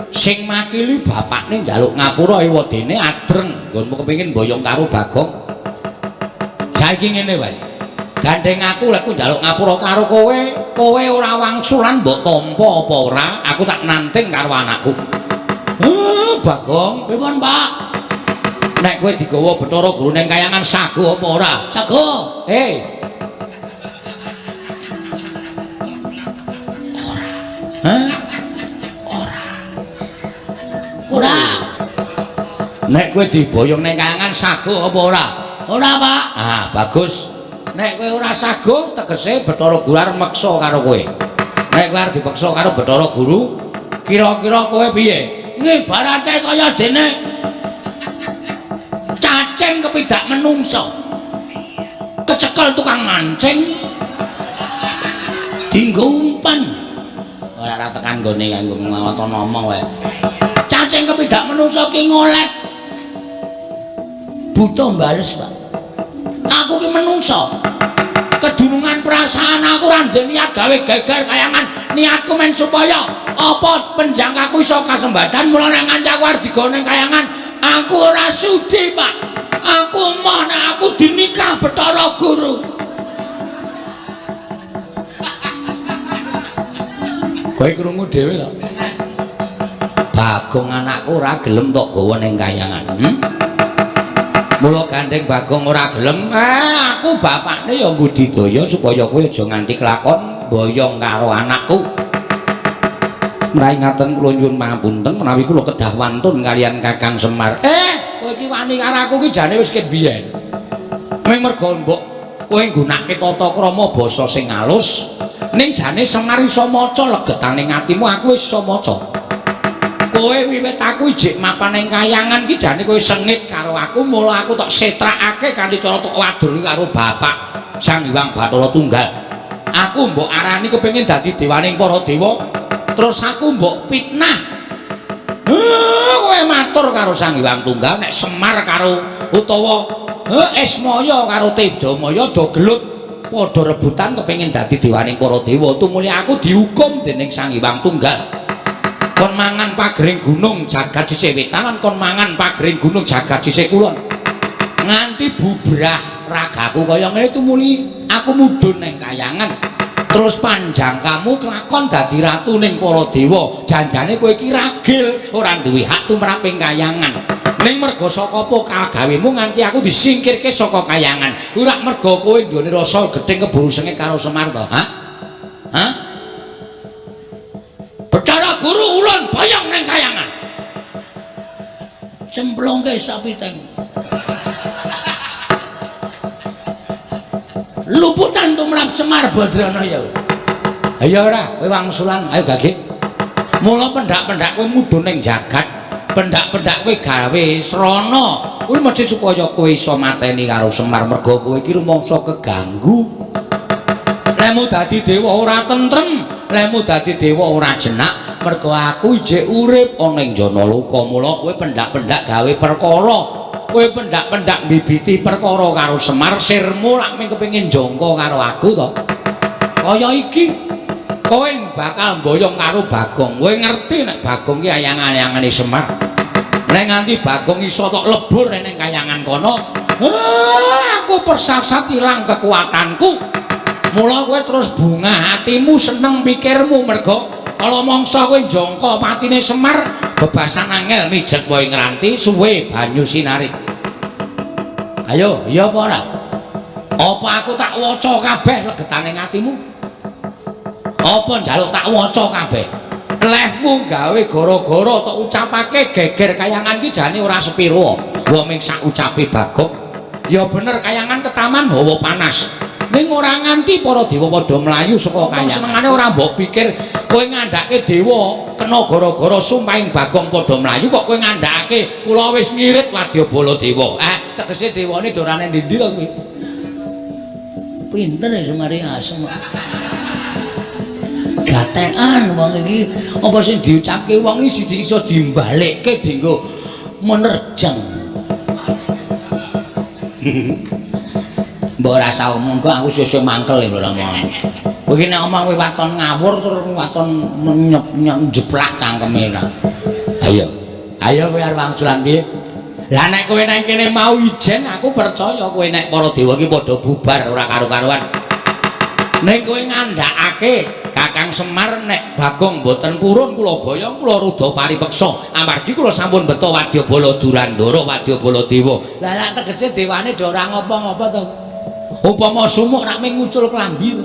Sing makili bapakne njaluk ngapura ewadene adreng nggonmu kepengin boyong karo Bagong. Saiki ngene wae. Gandeng aku lek njaluk ngapura karo kowe, kowe ora wangsulan mbok tampa apa ora, aku tak nanting karo anakku. Bagong, pripun, Pak? Nek kowe digawa Bathara Guru ning kayangan sago apa ora? Sago. Ora. Hah? Ora. Ora. Nek kowe diboyong ning kayangan sago apa ora? Ora, Pak. Ah, bagus. Nek kowe ora sago, tegese Bathara Guru arep meksa karo kowe. Nek kowe arep dipeksa karo Bathara Guru, kira-kira kowe piye? Ngibarate kaya dene cacing kepidak menungso. Kecekel tukang mancing. Dinggo umpan. Ora ora tekan nggone kanggo ngawata ngomong wae. Cacing kepidak menungso ki ngolet. Buta bales, Pak. Aku ki menungso. Kedunungan perasaan aku ora ndek niat gawe geger kayangan. Niatku men supaya apa penjangkaku iso kasembadan. Mula nek nganti aku arep digawa ning kayangan, aku ora sudi, Pak. Aku moh nek aku dinikah Bathara Guru. Kowe krungu dhewe to? Bagong anakku ora gelem tok gawa ning kayangan. Mula gandeng Bagong ora gelem, aku bapakne ya mbudidaya supaya kowe aja nganti kelakon boyong karo anakku. Mraih ngaten kula nyuwun pangapunten menawi kula kedah wantun kaliyan Kakang Semar. Kowe iki wani karo aku iki jane wis ket biyen. Ming merga mbok kowe nggunakake tata krama basa sing alus, ning jane Semar iso maca legetane atimu, aku wis iso maca. Kowe wiwit aku ijik mapan ning kayangan iki jane kowe sengit karo aku, mula aku tok setrakake kanthi cara tok wadul karo bapak Sang Hyang Bathara Tunggal. Aku mbok arani kepengin dadi dewaning para dewa, terus aku mbok fitnah. Kowe matur karo Sang Hyang Tunggal nek Semar karo utawa Ismaya karo Tejamaya do gelut padha rebutan kepengin dadi dewaning para dewa, tumuli aku dihukum dening Sang Hyang Tunggal. Kon mangan pagering gunung jagat sisih wetan lan kon mangan pagering gunung jagat sisih kulon. Nganti bubrah ragaku kaya ngene tumuli aku mudhun ning kayangan. Terus panjang kamu kelakon dadi ratu ning para dewa. Janjane kowe iki ragil ora duwe hak tumrap ing kayangan. Ning merga saka apa kagawemu nganti aku disingkirke saka kayangan. Ora merga kowe nggone rasa gething keburu sengit karo Semar to, ha? Ha? Bathara Guru ulun boyong ning kayangan. Cemplungke sapiteng. Luputan tumrap Semar Badranaya. Ayo ora, kowe wangsulan, ayo gage. Mula pendak-pendak kowe mudhun ning jagat, pendak-pendak kowe gawe srana. Kuwi mesti supaya kowe iso mateni karo Semar merga kowe iki rumangsa keganggu. Lemu dadi dewa ora tentrem, lemu dadi dewa ora jenak, merga aku ijik urip ana ing Janaloka. Mula kowe pendak-pendak gawe perkara, kowe pendak-pendak mbibiti perkara karo Semar, sirmu lak mung kepengin jangka karo aku to. Kaya iki kowe bakal mboyong karo Bagong. Kowe ngerti nek Bagong ki ayang-ayangane Semar. Nek nganti Bagong iso tok lebur ning kayangan kono, aku persasat ilang kekuatanku. Mula kowe terus bungah hatimu, seneng pikirmu merga kala mangsa kowe njangka patine Semar, bebasan angel mijet wae ngranti suwe banyu sinari. Ayo, iya apa ora? Apa aku tak waca kabeh legetane atimu? Apa njaluk tak waca kabeh? Lehmu gawe gara-gara tok ucapake geger kayangan ki jane ora sepiro. Wong ming sak ucape Bagong. Ya bener kayangan ketaman hawa panas. Ning ora nganti para dewa padha mlayu saka kayangan. Senengane ora mbok pikir kowe ngandhake dewa kena gara-gara sumpahing Bagong padha mlayu kok kowe ngandhakake kula wis ngirit wadyabala dewa. Tegese dewane dorane ndi-ndi to kuwi? Pinter ya Semari asem. Gatekan wong iki apa sing diucapke wong iki siji iso dimbalekke dienggo menerjang. Mbok ora usah omong kok aku sesuk mangkel lho ora omong. Kowe iki nek omong kowe waton ngawur terus waton nyeplak cangkeme ta. Ayo. Ayo kowe arep wangsulan piye? Lah nek kowe nang kene mau ijen aku percaya kowe nek para dewa iki padha bubar ora karu-karuan. Nek kowe ngandhakake Kakang Semar nek Bagong mboten purun kula boyong kula rudha paripeksa amargi kula sampun beto wadyabala Durandara wadyabala dewa. Lah lak tegese dewane do ora ngopo-ngopo to. Upama sumuk rak mung ngucul klambi.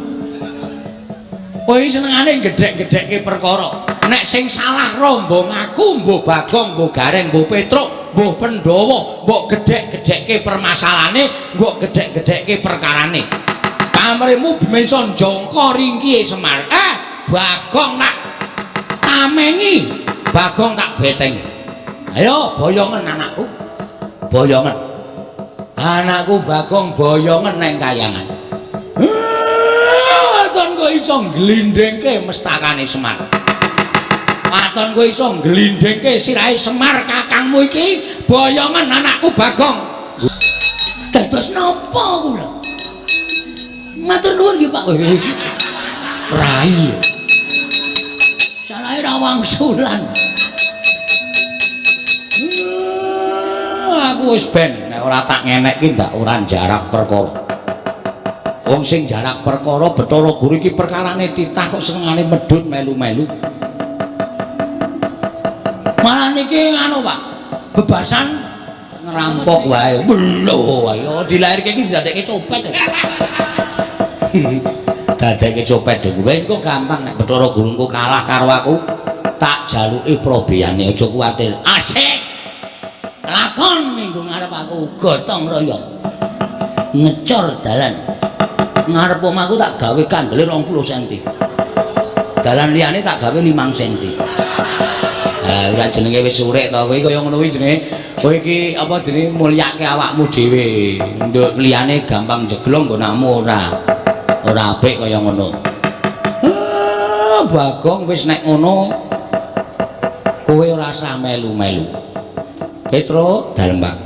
Kowe iki senengane gedhek-gedhekke perkara. Nek sing salah rombong aku mbuh Bagong, mbuh Gareng, mbuh Petruk, mbuh Pandhawa, mbok gedhek-gedhekke permasalahane, mbok gedhek-gedhekke perkarane. Pamrihmu bisa njangka ringkihe Semar. Bagong tak tamengi, Bagong tak betengi. Ayo boyongen anakku. Boyongen. Anakku Bagong boyongen nang kayangan. Waton kowe iso ngglindhingke mestakane Semar. Waton kowe iso ngglindhingke sirahe Semar kakangmu iki, boyongen anakku Bagong. Dados napa kula? Matur nuwun nggih Pak. Rai. Salahe ra wangsulan. Aku wis ben Nek ora tak ngenekke ndak ora jarak perkara. Wong sing jarak perkara Bathara Guru iki perkarane titah kok senengane medhun melu-melu. Malah niki anu, Pak. Bebasan ngerampok wae. Lho, ayo dilairke iki didadekke copet. Dadekke copet dhewe wis kok gampang nek Bathara Guru engko kalah karo aku tak jaluki probeyane aja kuwatir. Asik. Lakon minggu ngarep aku gotong royong. Ngecor dalan. Ngarep omahku tak gawe kandele 20 cm. Dalan liyane tak gawe 5 cm. Ha ora jenenge wis urek to kowe kaya ngono kuwi jenenge kowe iki apa jenenge mulyake awakmu dhewe. Nduk liyane gampang jeglong nggonamu ora. Ora apik kaya ngono. Ah, Bagong wis nek ngono kowe ora usah melu-melu. Petro dalem, Pak.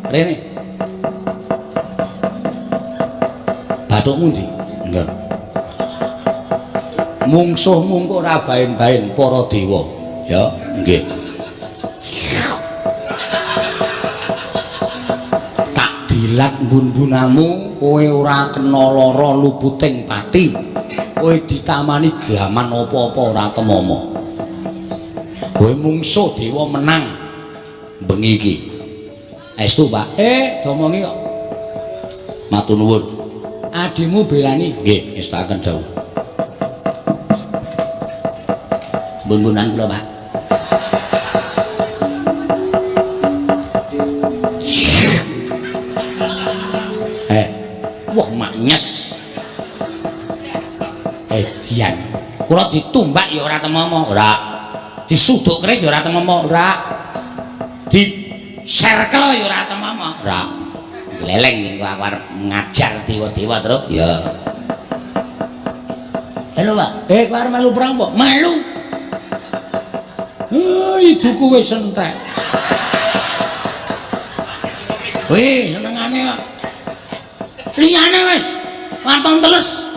Rene. Bathukmu ndi? Enggak. Mungsuhmu engko ora baen-baen para dewa. Ya, nggih. Tak dilat mbun-mbunamu, kowe ora kena lara luputing pati. Kowe ditamani gaman apa-apa ora temomo. Kowe mungsuh dewa menang bengi iki. Estu, Pak. Domongi kok. Matur nuwun. Adimu belani. Nggih, ngestakaken dawuh. Bun-bunan kula, Pak. Wah maknyes. Dian. Kula ditumbak ya ora temomo, ora. Disuduk keris ya ora temomo, ora. Diserkel ya ora temomo, ora. Gleleng engko aku arep ngajar dewa-dewa, Truk. Ya. Halo, Pak. Kowe arep melu perang apa? Melu. Iduku wis entek. Wih, senengane kok. Liyane wis waton teles.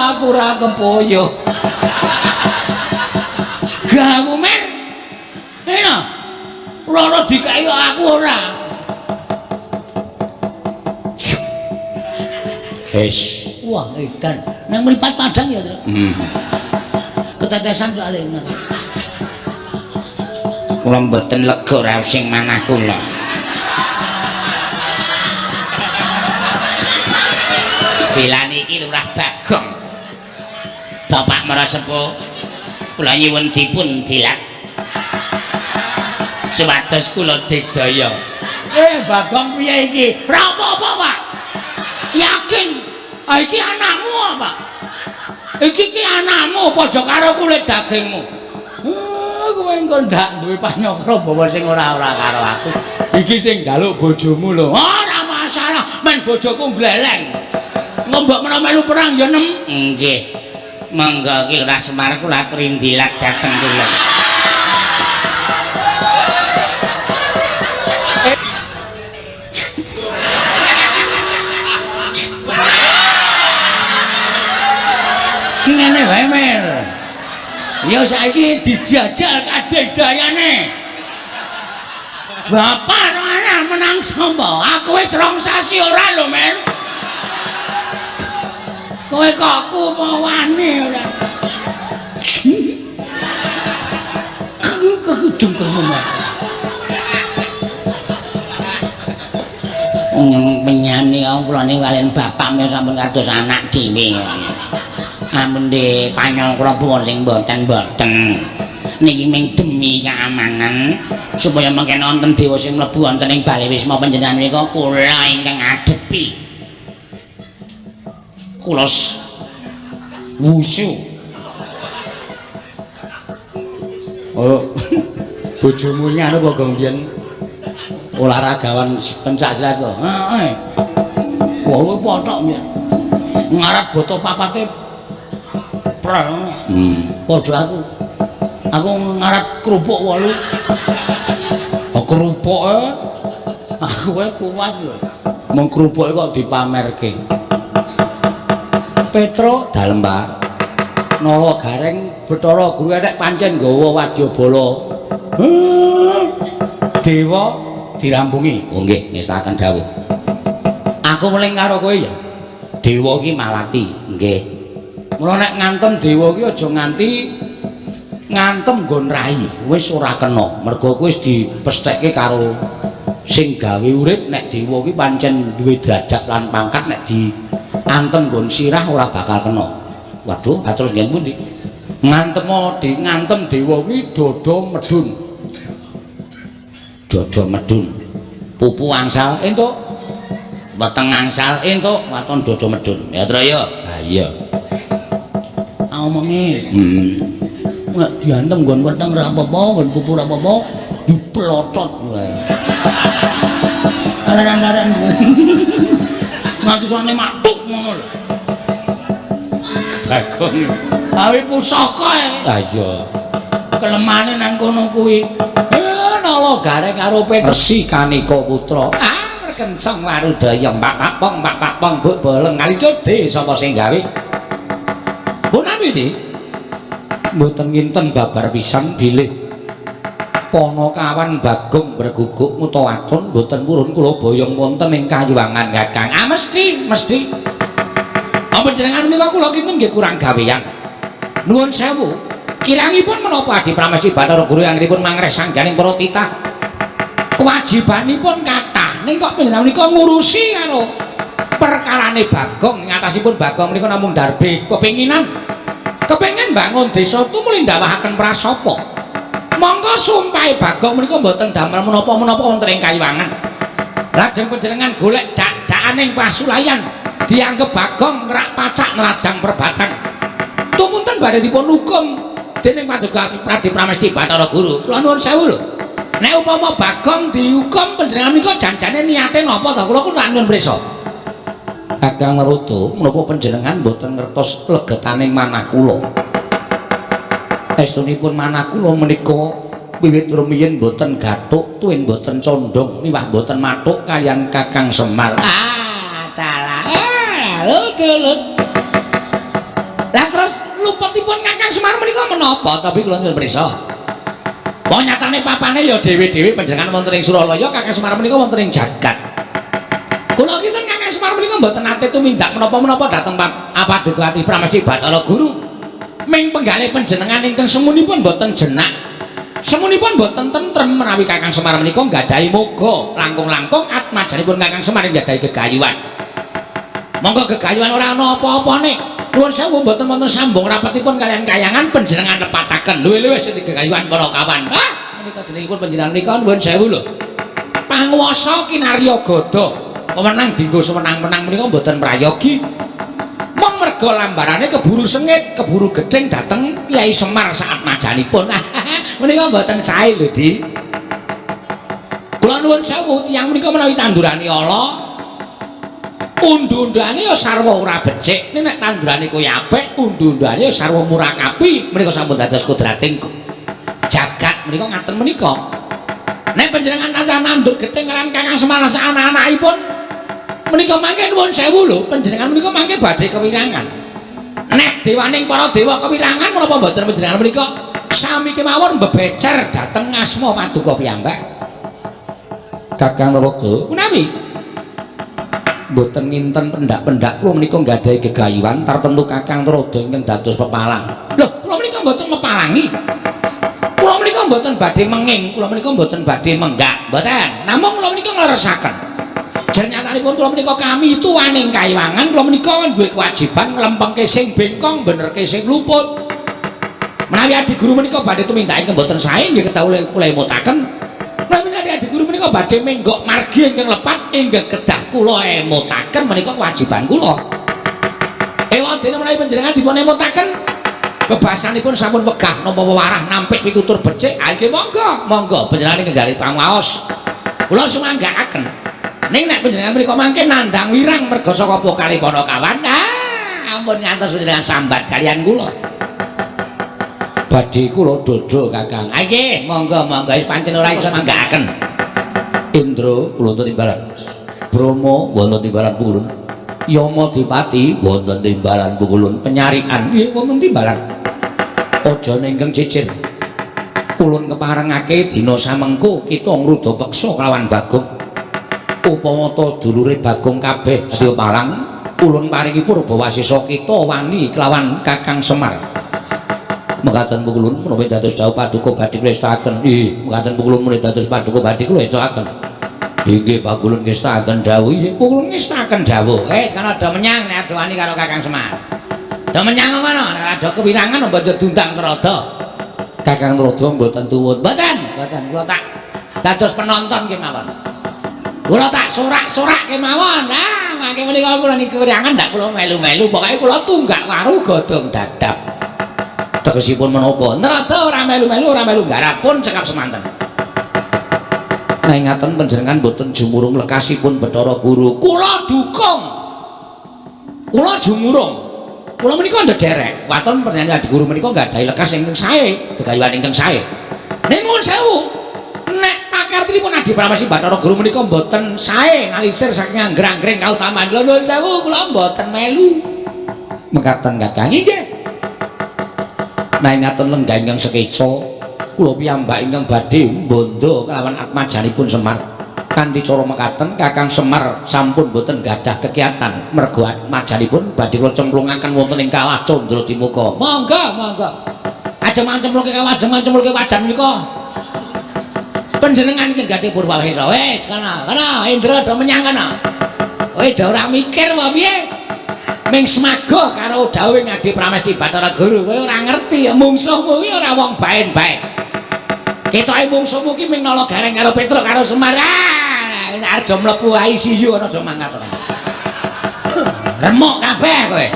Aku ora kepoyo. Gawu men. Iya. Loro dikeki aku ora. Wis. Wah, edan. Nang mripat padang ya, Truk. Ketetesan soalnya. Kula mboten lega raos sing manah kula. Belani iki Lurah Bagong. Bapak Marasepuh kula nyuwun dipun dilat. Supados kula digdaya. Bagong piye iki? Ora apa-apa, Pak. Yakin. Ah iki anakmu apa? Iki ki anakmu padha karo kulit dagingmu. Kowe engko ndak duwe panyokra bawa sing ora-ora karo aku. Iki sing njaluk bojomu lho. Ora masalah, men bojoku mbleleng. Mbok menawa melu perang ya nem. Nggih. Monggo ki Lurah Semar kula aturi ndilat dhateng kula. Ngene wae, Mer. Ya saiki dijajal kadegayane. Bapak anak menang sapa? Aku wis 2 sasi ora lho, Mer. Kowe kok kumawane ora. Kekudung-kudung. Penyane kula niku kaliyan bapak menika sampun kados anak dhewe. Ampun de panyokra pun sing mboten-mboten. Niki ming demi keamanan supaya mengken wonten dewa sing mlebu wonten ing bale wisma panjenengan menika kula ingkang ngadepi. Kula wusu. Oh, bojomu iki anu apa gong biyen olahragawan pencak silat to? Heeh. Wah, kuwi pothok mbiyen. Ngarep boto papate prel ngono. Padha aku. Aku ngarep kerupuk 8. Oh, kerupuke aku wae kuat lho. Mung kerupuke kok dipamerke. Petro dalem, Pak. Nala Gareng Bathara Guru enek pancen nggawa wadyabala. Dewa dirampungi. Oh nggih, ngestakaken dawuh. Aku weling karo kowe ya. Dewa ki malati, nggih. Mula nek ngantem dewa ki aja nganti ngantem nggon rai, wis ora kena. Mergo kowe wis dipesthekke karo sing gawe urip nek dewa ki pancen duwe derajat lan pangkat nek diantem nggon sirah ora bakal kena. Waduh, terus ngen pundi? Ngantemo di ngantem dewa kuwi dada medun. Dada medun. Pupu angsal entuk. Weteng angsal entuk, waton dada medun. Ya, Tru ya. Ha iya. Omonge. Nek diantem nggon weteng ora apa-apa, nggon pupu ora apa-apa, diplotot wae. Leren-leren. Nganti suwane matuk ngono lho. Bagong. Awi pusaka e. Ha iya. Kelemane nang kono kuwi. Nala gareng karo Resi Kanika Putra. Ah, kenceng warudaya pak pak pong pak pak pong buk boleng kali codhe sapa sing gawe? Punami di? Mboten nginten babar pisan bilih Panakawan Bagong berguguk mutawadon mboten purun kula boyong wonten ing kayuwangan Kakang. Ah mesti, mesti. Apa jenengan menika kula kinten nggih kurang gawean. Nuwun sewu. Kirangipun menapa Adi Pramesti Bathara Guru anggenipun mangreh sangganing para titah. Kewajibanipun kathah ning kok panjenengan menika ngurusi karo perkarane Bagong ing atasipun Bagong menika namung darbe kepinginan. Kepengin bangun desa tumuli ndawahaken prasapa. Mongko sumpahe Bagong menika mboten damel menapa-menapa wonten ing kayuwangan. Lajeng panjenengan golek dak-dakaning pasulayan dianggep Bagong rak pacak nerajang perbatang. Tumunten badhe dipun hukum dening Paduka Pradi Pramesti Bathara Guru. Kula nuwun sewu lho. Nek upama Bagong dihukum panjenengan menika janjane niate napa to? Kula ku tak nyuwun prisa. Kakang Narada, menapa panjenengan mboten ngertos legetaning manah kula? Estunipun manah kula menika wiwit rumiyin mboten gathuk, tuwin mboten condong, miwah mboten mathuk kaliyan Kakang Semar. Ah, dalah. Ah, lut. Lah terus luputipun Kakang Semar menika menapa? Cobi kula nyuwun prisa. Wong nyatane papane ya dhewe-dhewe panjenengan wonten ing Suralaya, Kakang Semar menika wonten ing jagat. Kula kinten Kakang Semar menika mboten nate tumindak menapa-menapa dhateng Paduka Pramesti Bathara Guru. Ming penggalih panjenengan ingkang semunipun mboten jenak. Semunipun mboten tentrem menawi Kakang Semar menika nggadahi moga langkung-langkung atmajanipun Kakang Semar nggadahi gegayuhan. Monggo gegayuhan ora ana apa-apane. Nuwun sewu mboten wonten sambung rapetipun kaliyan kayangan panjenengan lepataken. Luwih-luwih sing gegayuhan para kawan. Ah, menika jenengipun panjenengan menika nuwun sewu lho. Panguwasa kinarya gada. Wewenang dinggo sewenang-wenang menika mboten prayogi. Mung merga lambarane keburu sengit, keburu gething dhateng Kyai Semar saat majanipun. Menika mboten sae lho, Di. Kula nuwun sewu tiyang menika menawi tandurane ala undu-undane ya sarwa ora becik. Nek nek tandurane kuwi apik, undu-undane ya sarwa murakapi. Menika sampun dados kodrating jagat menika ngaten menika. Nek panjenengan tansah nandur gething lan Kakang Semar sak anak-anakipun menika mangke nuwun sewu lho, panjenengan menika mangke badhe kewirangan. Nek dewaning para dewa kewirangan menapa mboten panjenengan menika sami kemawon bebecer dhateng asma paduka piyambak. Kakang Narada, menawi mboten nginten pendak-pendak kula menika nggadahi gegayuhan tartemtu Kakang Narada ingkang dados pepalang. Lho, kula menika mboten mepalangi. Kula menika mboten badhe menging, kula menika mboten badhe menggak, mboten. Namung kula menika ngleresaken. Jernyatanipun kula menika kami tuwaning kayuwangan, kula menika duwe kewajiban nglempengke sing bengkong, benerke sing luput. Menawi adi guru menika badhe tumindak ingkang mboten sae nggih kedah kula emutaken. Menawi adi guru menika badhe menggok margi ingkang lepat ingkang kedah kula emutaken menika kewajiban kula. Ewadene menawi panjenengan dipun emutaken bebasanipun sampun wegah nampa wewarah nampik pitutur becik, ha nggih monggo, monggo panjenengan ingkang gari pangaos. Kula sumanggaaken. Ning nek panjenengan menika mangke nandhang wirang merga saka pokale Panakawan, ah ampun ngantos panjenengan sambat kaliyan kula. Badhe kula dodol Kakang. Ah nggih, monggo monggo wis pancen ora iso manggaaken. Indra kula timbalan. Brahma wonten timbalan pukulun. Yama Dipati wonten timbalan pukulun. Penyarikan nggih wonten timbalan. Aja ingkang cicir. Ulun keparengake dina samengko kita ngruda peksa kelawan Bagong. Upama ta dulure Bagong kabeh Setya Palang, ulun paringi purbawasesa kita wani kelawan Kakang Semar. Mekaten pukulun menawi dados dawuh paduka badhe kula estakaken. Nggih, mekaten pukulun menawi dados paduka badhe kula estakaken. Inggih, pakulun ngestakaken dawuh. Inggih, pukulun ngestakaken dawuh. Wis kana do menyang nek ado wani karo Kakang Semar. Do menyang ngono, nek ado kewirangan aja diundang Narada. Kakang Narada mboten tuwun. Mboten, mboten kula tak dados penonton kemawon. Kula tak sorak-sorak kemawon. Ah, mangke menika kula niki kewirangan ndak kula melu-melu, pokoke kula tunggak waru godhong dadap. Tegesipun menapa? Narada ora melu-melu, ora melu nggarap pun cekap semanten. Nah, ngaten panjenengan mboten jumurung lekasipun Bathara Guru. Kula dukung. Kula jumurung. Kula menika ndederek. Waton panjenengan Adi Guru menika nggadahi lekas ingkang sae, gegayuhan ingkang sae. Ning nuwun sewu, nek pakartinipun Adi Pramesti Bathara Guru menika mboten sae ngalisir saking anggrang-anggring kautaman. Lho nuwun sewu, kula mboten melu. Mekaten Kakang inggih. Nah, ngaten lenggah ingkang sekeca kula piyambak ingkang badhe bondo kelawan atmajanipun Semar. Kanthi cara mekaten Kakang Semar sampun boten gadah kegiatan mergo atmajanipun badhe kula cemplungaken wonten ing Kawah Candradimuka. Monggo, monggo. Ajeng mancemplungke kawah, ajeng mancemplungke wajan menika. Panjenengan iki gadhe purwawesa. Wis kana, kana Indra do menyang kana. Kowe do ora mikir apa piye? Ming semaga karo dawuhe Adi Pramesti Bathara Guru, kowe ora ngerti ya mungsuhmu kuwi ora wong baen-baen. Ketoke mungsuhmu ki ming nala gareng karo Petruk karo Semar. Ah, arep do mlebu ICU ana do mangkat. Remuk kabeh kowe.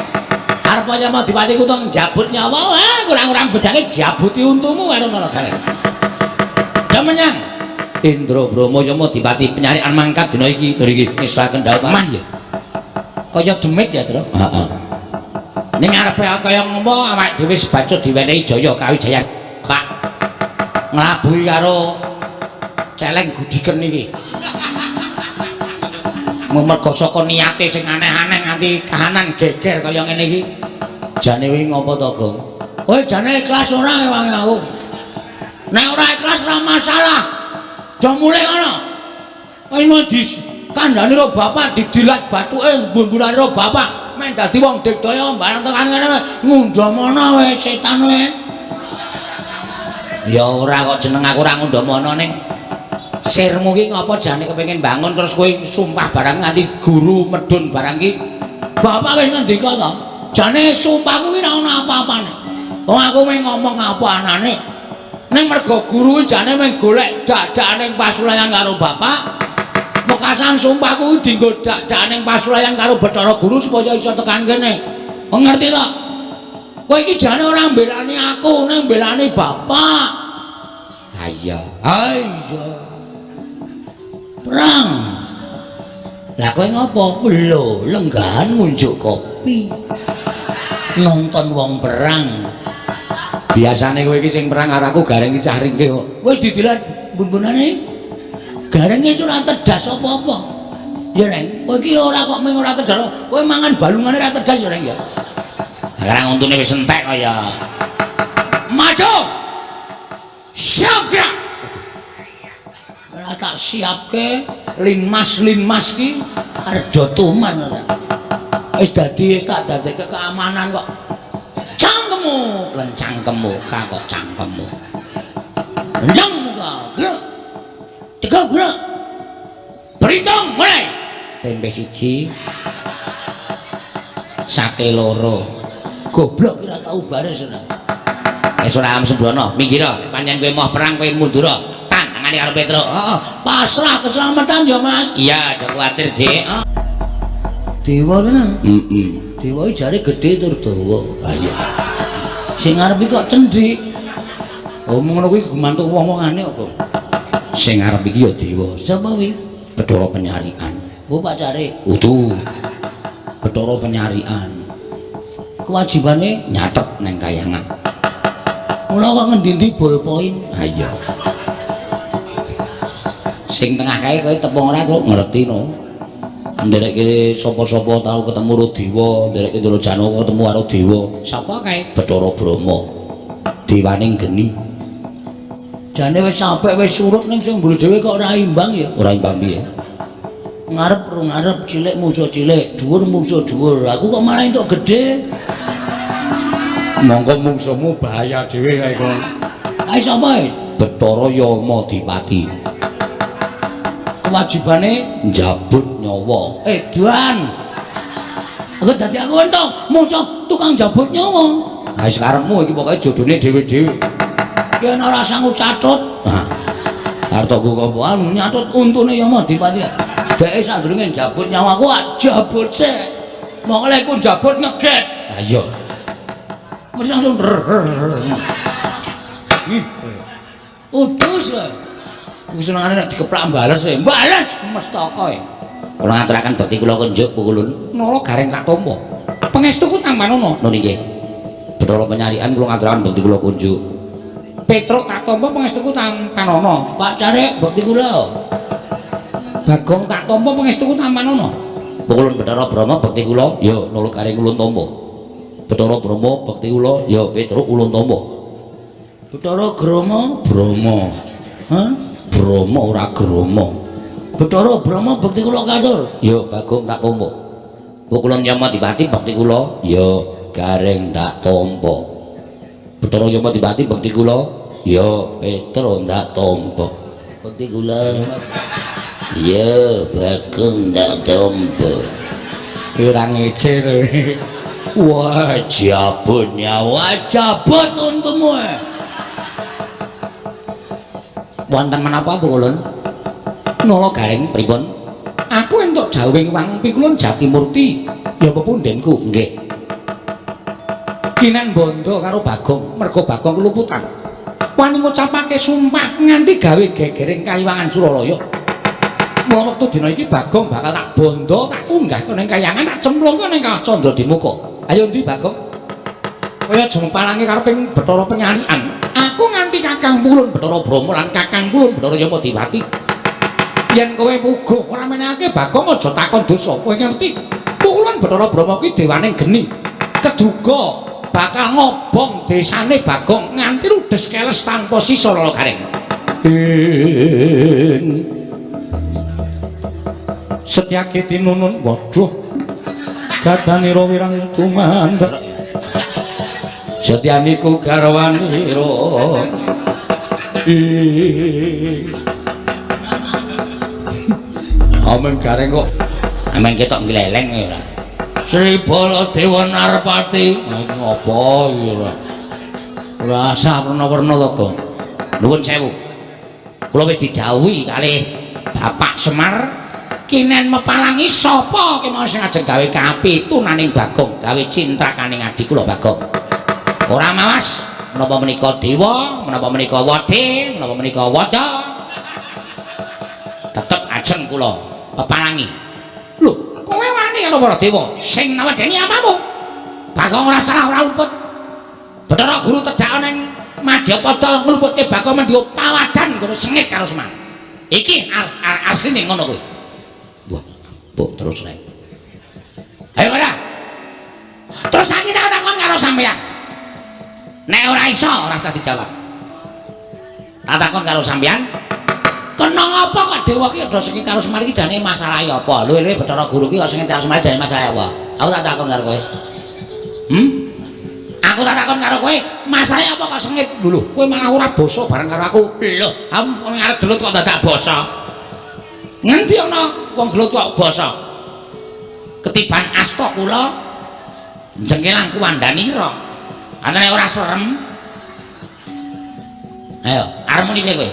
Arep kaya mau dipati kutung jabut nyawa, ah kurang-kurang bejane jabuti untumu karo nala gareng. Do menyang Indra Brama Yama dipati penyarikan mangkat dina iki. Ngriki ngesaken dawuh Mah ya. Kaya demit ya, Tru. Heeh. Ning ngarepe kaya ngopo awake dhewe sebacut diwenehi jaya kawijayan, Pak. Nglabuhi karo celeng gudiken iki. Mergo saka niate sing aneh-aneh nganti kahanan geger kaya ngene iki. Jane wingi ngopo to, Gong? Kowe jane ikhlas ora ngewangi aku? Nek ora ikhlas ora masalah. Do mulih ngono. Wis mau dis kandhane ro bapak didilat bathuke mbun-mbunane ro bapak men dadi wong digdaya bareng tekan ngene ngundhamana wae setan wae. Ya ora kok jeneng aku ora ngundhamana ning sirmu ki ngopo jane kepengin bangun terus kowe sumpah barang nganti guru medun barang ki. Bapak wis ngendika to. Jane sumpahku ki ora ono apa-apane. Wong aku mung ngomong apa anane. Ning mergo guru jane mung golek dadakane pasulayan karo bapak. Wekasan sumpahku dienggo dadakane pasulayan karo Bathara Guru supaya iso tekan kene. Wong ngerti to? Kowe iki jane ora mbelani aku, ning mbelani bapak. Ha iya. Ha iya. Perang. Lah kowe ngopo? Lho, lenggahan ngunjuk kopi. Nonton wong perang. Biasane kowe iki sing perang karo aku gareng iki cah ringkih kok. Wis didilat bun-bunane. Garenge wis ora tedas apa-apa. Ya, Neng, kowe iki ora kok mung ora tedas. Kowe mangan balungane ora tedas ya, Neng ya. Sekarang untune wis entek kaya. Maju. Siap gerak. Ora tak siapke linmas-linmas ki arep do tuman ora. Wis dadi wis tak dadekke keamanan kok. Cangkemmu, Len cangkemmu ka kok cangkemmu. Lencang muka, gerak. Tegak gerak. Berhitung mulai. Tempe siji. Sate loro. Goblok ora tau baris ora. Wis ora am sembrono, minggir. Nek pancen kowe moh perang kowe mundur. Tantangane karo Petruk. Heeh, pasrah keselamatan ya, Mas. Iya, aja kuwatir, Dik. Dewa tenan. Heeh. Dewa iki jare gedhe tur dawa. Ha iya. Sing arep iki kok cendhik. Oh, ngono kuwi gumantung wong-wongane kok. Sing arep iki ya dewa. Sapa kuwi? Bathara Penyarikan. Oh, pacare. Udu. Bathara Penyarikan. Kewajibane nyatet neng kayangan. Mula kok ngendi-endi ballpoint. Ha iya. Sing tengah kae kowe tepung ora kok ngerti no. Nderekke sapa-sapa tau ketemu karo dewa, nderekke Ndara Janaka ketemu karo dewa. Sapa kae? Bathara Brahma. Dewaning geni. Jane wis sampe wis surut ning sing mburi dhewe kok ora imbang ya. Ora imbang piye? Ngarep ro ngarep, cilik musuh cilik, dhuwur musuh dhuwur. Aku kok malah entuk gedhe. Monggo mungsuhmu bahaya dhewe kae kok. Ae sapa e? Bathara Yamadipati. Kewajibane njabut nyawa. Edan. Aku dadi aku entuk musuh tukang njabut nyawa. Ha wis karepmu iki pokoke jodone dhewe-dhewe. Yen ora sanggup catut. Ha. Arep tok kok nyatut untune Yamadipati. Dheke sadurunge njabut nyawaku jabut sik. Mongko lek ku njabut ngeget. Ha iya. Mesti langsung udus. Iku senengane nek dikeplak bales e. Bales mestaka e. Kula ngaturaken bekti kula kunjuk pukulun. Nala Gareng tak tampa. Pangestuku tampanana. Nun inggih. Bathara Penyarikan kula ngaturaken bekti kula kunjuk. Petruk tak tampa pangestuku tampanana. Pak Carik bekti kula. Bagong tak tampa pangestuku tampanana. Pukulun Bathara Brahma bekti kula. Ya Nala Gareng ulun tampa. Bathara Brahma bekti kula. Ya Petruk ulun tampa. Bathara Grama Brahma. Hah? Brahma ora Grama. Bathara Brahma bekti kula katur. Ya Bagong tak tampa. Pukulun Yamadipati bekti kula. Ya Gareng tak tampa. Bathara Yamadipati bekti kula. Ya Petruk tak tampa. Bekti kula. Ya Bagong tak tampa. Ora ngece lho. Wah, jabut nyawa, jabut untumu. Wonten menapa Pukulun? Nala Gareng pripun? Aku entuk dawuhing Wang Pikulun Jatimurti, ya pepundhenku nggih. Kinan bondo karo Bagong, merga Bagong keluputan. Wani ngucapake sumpah nganti gawe gegering kayiwangan Suralaya. Mula wektu dina iki Bagong bakal tak bondo, tak unggah ning kayangan, tak cemplungke ning Kawah Candradimuka. Ayo ndi Bagong? Kaya aja palange kareping Bathara Penyarikan. Aku nganti Kakang Pulun Bathara Brahma lan Kakang Pulun Bathara Yamadipati. Yen kowe puguh ora menehake Bagong aja takon dosa. Kowe ngerti? Pukulun Bathara Brahma kuwi dewaning geni. Keduga bakal ngobong desane Bagong nganti ludes keles tanpa sisa Lala Gareng. Setyaki tinunun waduh gadanira wirang tumandhak setyaniku garwanira amen Gareng kok amen ketok ngleleng ora. Sri Baladewa Narpati iki ngopo iki ora ora asah werna-werna to Gong. Nuwun sewu, kula wis didhawuhi kalih Bapak Semar kinen mepalangi sapa kemawon sing ajeng gawe kapitunaning Bagong, gawe cintrakaning adi kula Bagong. Ora mawas menapa menika dewa, menapa menika wade, menapa menika wada, tetep ajeng kula pepalangi. Lho, kowe wani karo para dewa sing nawedeni apamu? Bagong ora salah ora luput. Bathara Guru tedhak ning Madyapada ngluputke Bagong mendhiwa pawadan ngono sengit karo Semar. Iki asline ngono kuwi. Wah, mbok terus rek. Ayo ora. Terus saiki tak takon karo sampeyan. Nek ora iso ora usah dijawab. Tak takon karo sampeyan, kena ngapa kok dewa ki ada sengit karo Semar iki jane masalahe apa? Lho, lho Bathara Guru ki kok sengit karo Semar jane masalahe apa? Aku tak takon karo kowe. Aku tak takon karo kowe, masalahe apa kok sengit? Lho lho, kowe malah ora basa bareng karo aku. Lho, aku ngarep gelut kok dadak basa. Ngendi ana wong gelut kok basa? Ketiban asta kula jengkelang kuwandanira. Antene ora serem. Ayo, arep muni piye kowe?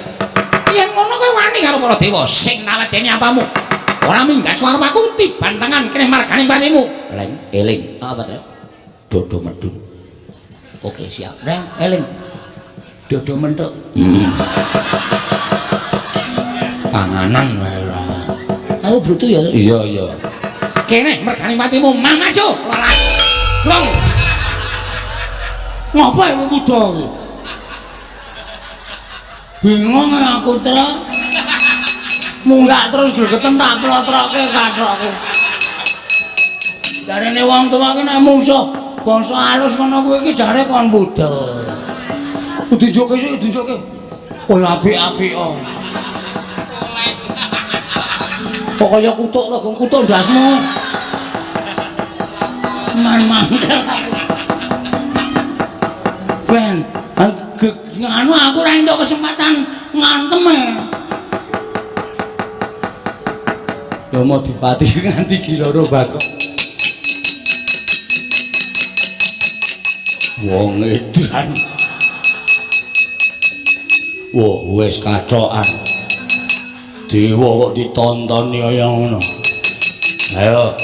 Yen ngono kowe wani karo para dewa sing nawedeni apamu? Ora minggat karo aku tiban tangan kene margane patimu. Leng, eling. Apa to? Dodo medun. Oke, siap. Reng, eling. Dodo mentuk. Panganan wae ora. Aku brutu ya. Iya, iya. Kene mergane patimu mang maju. Lalah. Grong. Ngopo wong wuda kuwi? Bingung aku tra. Munggah terus gregeten tak plotroke kathokku. Jarene wong tuwa ki nek mungsuh bangsa alus ngono kuwi iki jare kon budel. Diunjuke sik, diunjuke. Kaya apik-apik oh. Kok kaya kutuk to, Gong, kutuk ndasmu. Man mangkel aku. Ben, anu aku ora entuk kesempatan ngantem e. Ya mau dipati nganti giloro Bagong. Wong edan. Wah, wis kathokan. Dewa kok ditontoni kaya ngono. Ayo,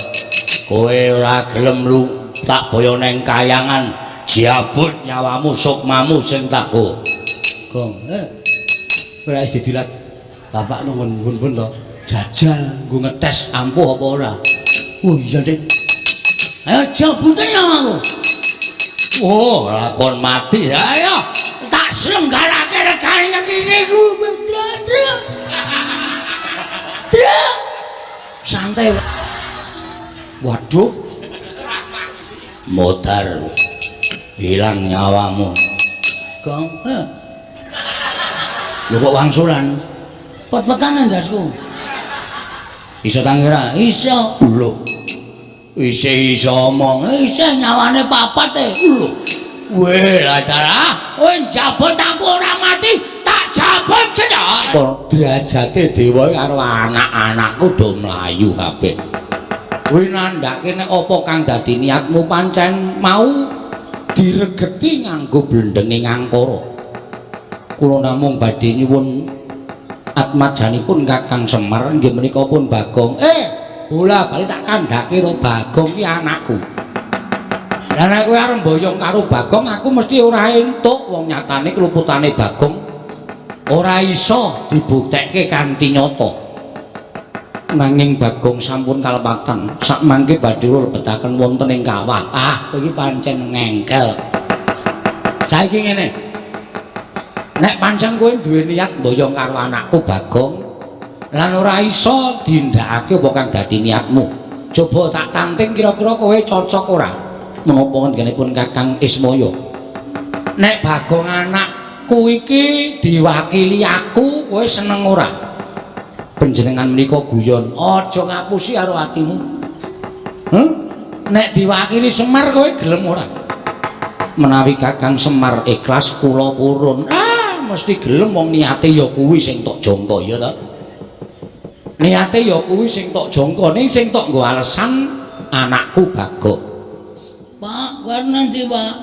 kowe ora gelem lu tak boyo neng kayangan, jabut nyawamu sukmamu sing tak go. Gong, ora wis didilat. Bapak nunggun bun-bun to. Jajal nggo ngetes ampuh apa ora. Oh iya, Dik. Ayo jabute nyawamu. Oh, lakon mati. Ayo, tak selenggarake regane iki ku. Truk. Truk. Santai. Waduh. Modar. Hilang nyawamu. Gong. Lho kok wangsulan? Pet-petan ndasku. Iso tangi ora? Iso. Lho. Isih iso omong. Isih nyawane papat e. Lho. Weh, lah darah. Kowe njabut aku ora mati, tak jabut kena. Derajate dewa karo anak-anakku do mlayu kabeh. Kuwi nandhake nek apa kang dadi niatmu pancen mau diregeti nganggo blendenge ngangkara. Kula namung badhe nyuwun atmajanipun Kakang Semar inggih menika pun Bagong. Bola bali tak kandhake to Bagong ki anakku. Lah nek kowe arep mboyong karo Bagong aku mesti ora entuk, wong nyatane keluputane Bagong ora iso dibuktekke kanthi nyata. Nanging Bagong sampun kalepatan, sakmangke badhe lebetaken wonten ing kawah. Ah, kowe iki pancen ngengkel. Saiki ngene. Nek pancen kowe duwe niat mboyong karo anakku Bagong lan ora iso dindakake apa kang dadi niatmu. Coba tak tanting kira-kira kowe cocok ora? Menapa ngenipun Kakang Ismaya? Nek Bagong anakku iki diwakili aku, kowe seneng ora? Panjenengan menika guyon, aja ngapusi karo atimu. Heh? Nek diwakili Semar kowe gelem ora? Menawi Kakang Semar ikhlas kula purun. Ah, mesti gelem wong niate ya kuwi sing tok jangka ya ta. Niate ya kuwi sing tok jangka, ning sing tok nggo alesan anakku Bagong. Pak, kowe nanti, Pak.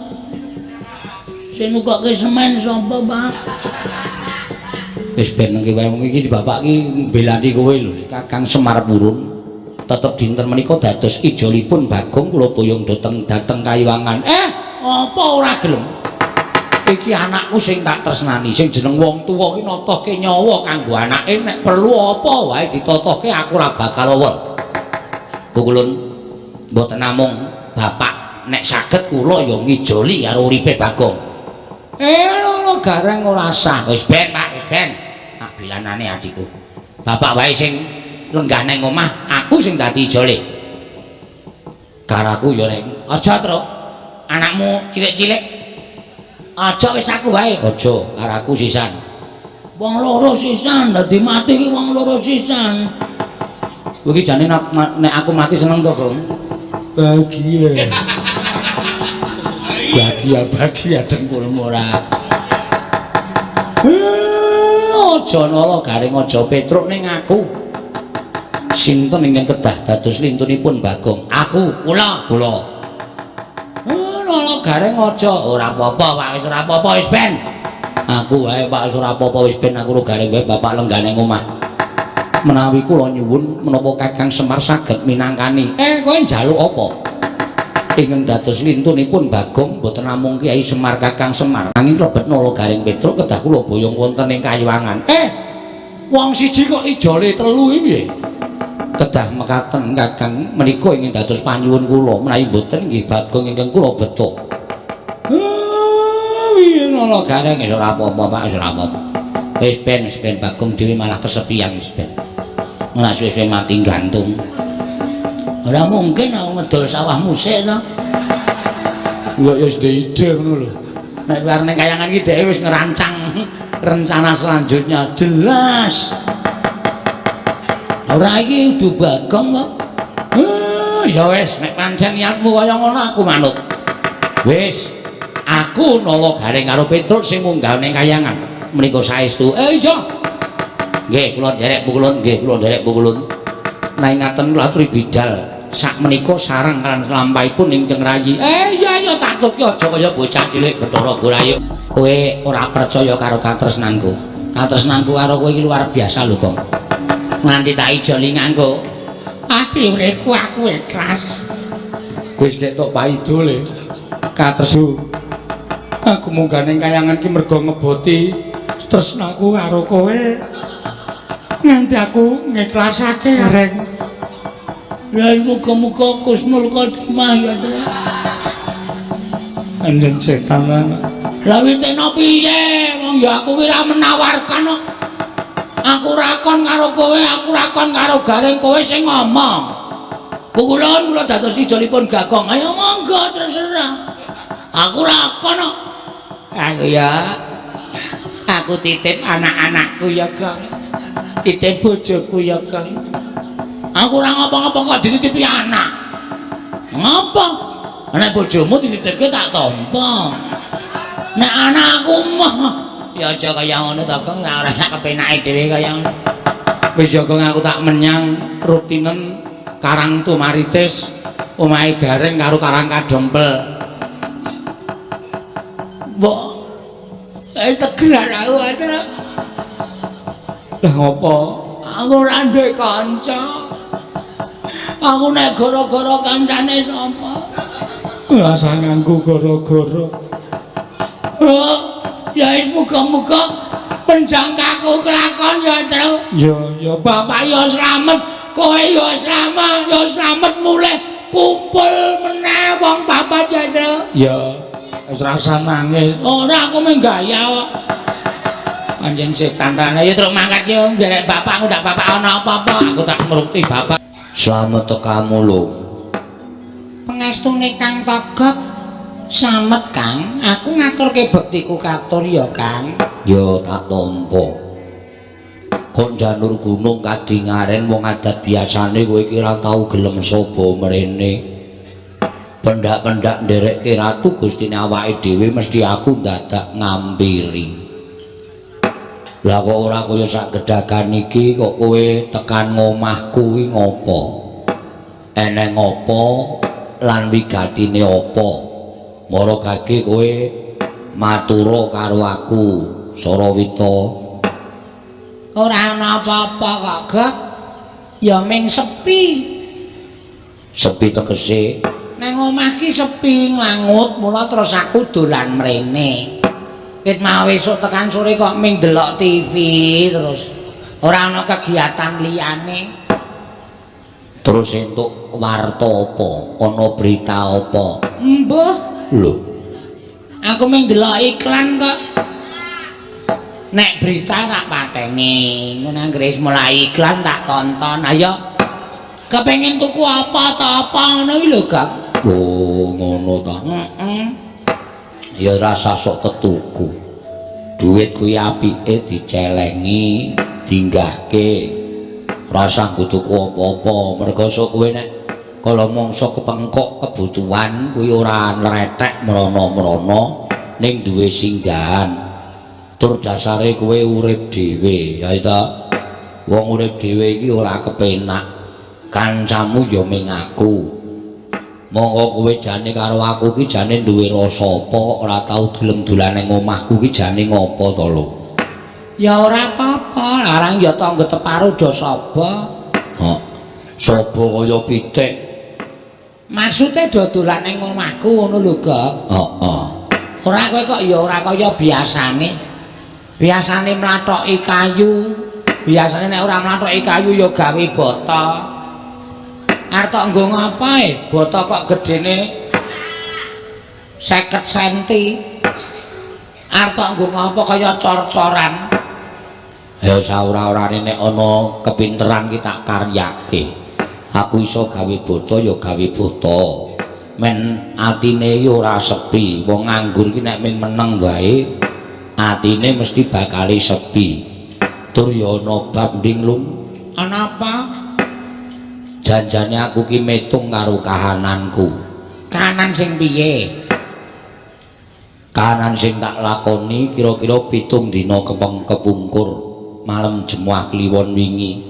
Sing nukokke semen sapa, Pak? Wis ben nengke wae wong iki bapak iki mbelani kowe lho, Kakang Semar purun. Tetep dinten menika dados ijolipun Bagong kula boyong dhateng Kayiwangan. Apa ora gelem? Iki anakku sing tak tresnani, sing jeneng wong tuwa iki notohke nyawa kanggo anake, nek perlu apa wae ditotohke aku ora bakal owon. Pukulun mboten namung bapak, nek saged kula ya ngijoli karo uripe Bagong. Lho gareng ora sah. Wis ben, Pak, wis ben. Tak bilanane adikku. Bapak wae sing lenggah nang omah, aku sing dadi ijole. Karaku ya reng. Aja, Truk. Anakmu cilik-cilik. Aja wis aku wae. Aja, karaku sisan. Wong loro sisan, dadi mati ki wong loro sisan. Kowe iki jane nek aku mati seneng to, Gong? Bahagia. Bahagia, bahagia dengkulmu ora. Aja nala garing aja Petruk ning aku. Sinten ingkang kedah dados lintunipun Bagong? Aku, kula, kula. Nala garing aja ora apa-apa, Pak, wis ora apa-apa wis ben. Aku wae Pak wis ora apa-apa wis ben aku garing wae bapak lenggah ning omah. Menawi kula nyuwun menapa Kakang Semar saged minangkani. Kowe njaluk apa? Ingkang dados lintunipun Bagong mboten namung Kyai Semar Kakang Semar, nanging lebet Nala Garing Petruk kedah kula boyong wonten ing Kayiwangan. Wong siji kok ijole telu iki piye? Kedah mekaten Kakang menika ingkang dados panyuwun kula, menawi mboten nggih Bagong ingkang kula beto. Piye Nala Garing wis ora apa-apa Pak, wis ora apa-apa. Wis ben, wis ben Bagong dhewe malah kesepian wis ben. Ora suwe-suwe mati gantung. Ora mungkin aku ngedol sawahmu sik to. Ya wis ide ngono lho. Nek arep ning kayangan iki dhewe wis ngerancang rencana selanjutnya jelas. Ora iki udu Bagong kok. Ya wis nek pancen niatmu kaya ngono aku manut. Wis, aku Nala Gareng karo Petruk sing munggah ning kayangan. Menika saestu. Iya. Nggih, kula nderek pukulun, nggih kula nderek pukulun. Nek ngaten kula aturi bidal sak menika sareng lan lampahipun ingkang rayi. Iya iya tak tutke aja kaya bocah cilik Bathara Gurayu. Kowe ora percaya karo katresnanku. Katresnanku karo kowe iki luar biasa lho, Gong. Nganti tak ijoli nganggo ati uripku aku ikhlas. Wis nek tok paido le. Katresu. Aku munggah ning kayangan ki mergo ngeboti tresnaku karo kowe. Nganti aku ngiklasake Gareng. Ya muga-muga Kusnul Khotimah ya, Tru. Anjen setan anak. Lah witena piye? Wong ya aku ki ora menawarkan kok. Aku ra kon karo kowe, aku ra kon karo Gareng, kowe sing ngomong. Pukulun kula dados ijolipun Bagong. Ayo monggo terserah. Aku ra kon kok. Aku ya aku titip anak-anakku ya, Gong. Titip bojoku ya, Gong. Aku ora ngapa-ngapa kok dititipi anak. Ngapa? Nek bojomu dititipke tak tampa. Nek anakku mah ya aja kaya ngono to, Gong, ora sak kepenake dhewe kaya ngono. Wis ya Gong, aku tak menyang rutinen Karang Tumaritis, omahe Gareng karo Karang Kadempel. Mbok tegeran aku atra. Lah ngopo? Aku ora duwe kanca. Aku nek gara-gara kancane sapa? Rasa nganggo gara-gara. Oh, ya wis muga-muga penjangkaku kelakon ya, Tru. Ya, ya. Bapak ya slamet, kowe ya slamet, ya slamet mulih kumpul meneh wong bapak ya, Tru. Ya, wis rasa nangis. Ora aku mung gaya kok. Anjing setan ta. Ya truk mangkat yo nderek bapak aku ndak bapak ana apa-apa. Aku tak ngrukti bapak. Slamet tekamu lho. Pengestune Kang Togok slamet Kang, aku ngaturke bektiku katur ya Kang. Ya tak tampa. Kok janur gunung kadingaren wong adat biasane kowe iki ora tau gelem saba mrene. Pendak-pendak nderekke ratu gustine awake dhewe mesti aku dadak ngampiri. Lah kok ora kaya sak gedagan iki kok kowe tekan ngomahku iki ngopo? Eneng apa lan wigatine apa? Mara gage kowe matura karo aku, Sarawita. Ora ana apa-apa kok, Gok. Ya ming sepi. Sepi tegese Nang omah ki sepi nglangut, mula terus aku dolan mrene. Ket mau esuk tekan sore kok ming delok TV terus. Ora ana kegiatan liyane. Terus entuk warta apa? Ana berita apa? Embuh, Lho, aku ming delok iklan kok. Nek berita tak pateni, ngono anggere wis mulai iklan tak tonton. Ayo. Kepengin tuku apa ta apa ngono iki lho, Gak. Oh, ngono ta. Heeh. Ya rasa sok ketuku. Duit kuwi apike dicelengi, dinggahke. Rasa nggo tuku apa-apa, mergo sok kowe nek kala mangsa kepengkok kebutuhan kuwi ora nretek mrana-mrana ning duwe singgahan. Tur dasare kowe urip dhewe, ya ta. Wong urip dhewe iki ora kepenak. Kancamu ya ming aku. Monggo kowe jane karo aku ki jane duwe rasa apa kok ora tau gelem dolan ning omahku ki jane ngopo to lho? Ya ora apa-apa, larang ya tangga teparo do saba. Hah. Saba kaya pitik. Maksude do dolan ning omahku ngono lho, Gok. Heeh. Ora kowe kok ya ora kaya biasane. Biasane mlathoki kayu, biasane nek ora mlathoki kayu ya gawe bata. Arep tok nggo ngapa e? Bata kok gedene 50 senti. Arep tok nggo ngapa kaya cor-coran. Ya saora-orane nek ana kepinteran ki tak karyake. Aku iso gawe bata ya gawe bata. Men atine iki ora sepi. Wong nganggur iki nek ming meneng wae atine mesti bakal sepi. Tur ya ana bab nding lung. Ana apa? Janjane aku ki metung karo kahananku. Kahanan sing piye? Kahanan sing tak lakoni kira-kira 7 dina kepungkur malem Jemuah Kliwon wingi.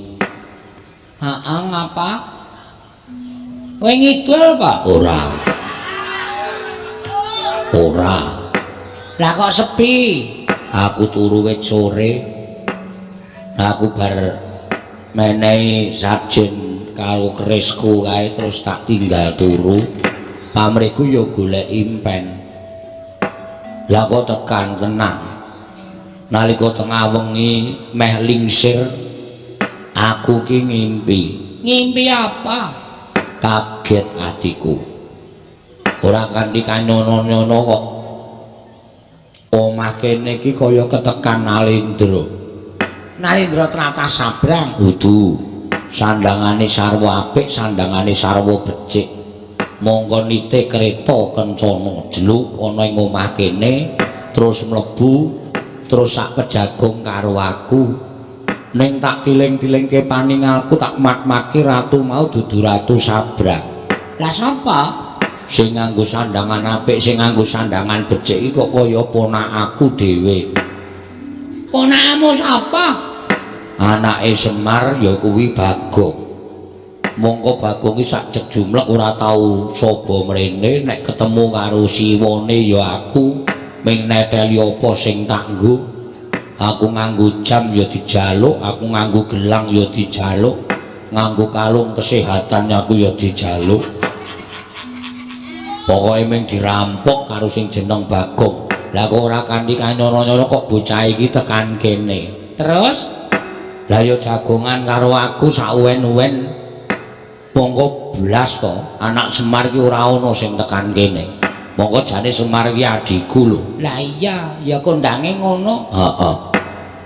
Heeh, ngapa? Kowe ngidul, Pak? Ora. Ora. Lah kok sepi? Aku turu wit sore. Aku bar menehi sajen karo kerisku kae terus tak tinggal turu. Pamrihku ya golek impen. Lah kok tekan tenan. Nalika tengah wengi meh lingsir aku ki ngimpi. Ngimpi apa? Kaget atiku. Ora kanthi kanyono-nyono kok omah kene iki kaya ketekan Nalendra. Nalendra tlatah Sabrang. Kudu sandangane sarwa apik, sandangane sarwa becik. Mongko nite kereta kencana jeluk ana ing omah kene terus mlebu terus sak pejagong karo aku. Ning tak tiling-tilingke paningalku tak mat-matke ratu mau dudu ratu Sabrang. Lah sapa? Sing nganggo sandangan apik, sing nganggo sandangan becik iki kok kaya ponakaku dhewe. Ponakmu sapa? Anake Semar ya kuwi Bagong. Mongko Bagong iki sak jejumlek ora tau saba mrene, nek ketemu karo siwane ya aku ming neteli apa sing tak nggo. Aku nganggo jam ya dijaluk, aku nganggo gelang ya dijaluk, nganggo kalung kesehatan aku ya dijaluk. Pokoke ming dirampok karo sing jeneng Bagong. Lah kok ora kanthi kanyono-nyono kok bocah iki tekan kene. Terus? Lah ya jagongan karo aku sauwen-uwen. Mongko blas to, anak Semar iki ora ana sing tekan kene. Mongko jane Semar iki adhiku lho. Lah iya, ya kondange ngono. Heeh.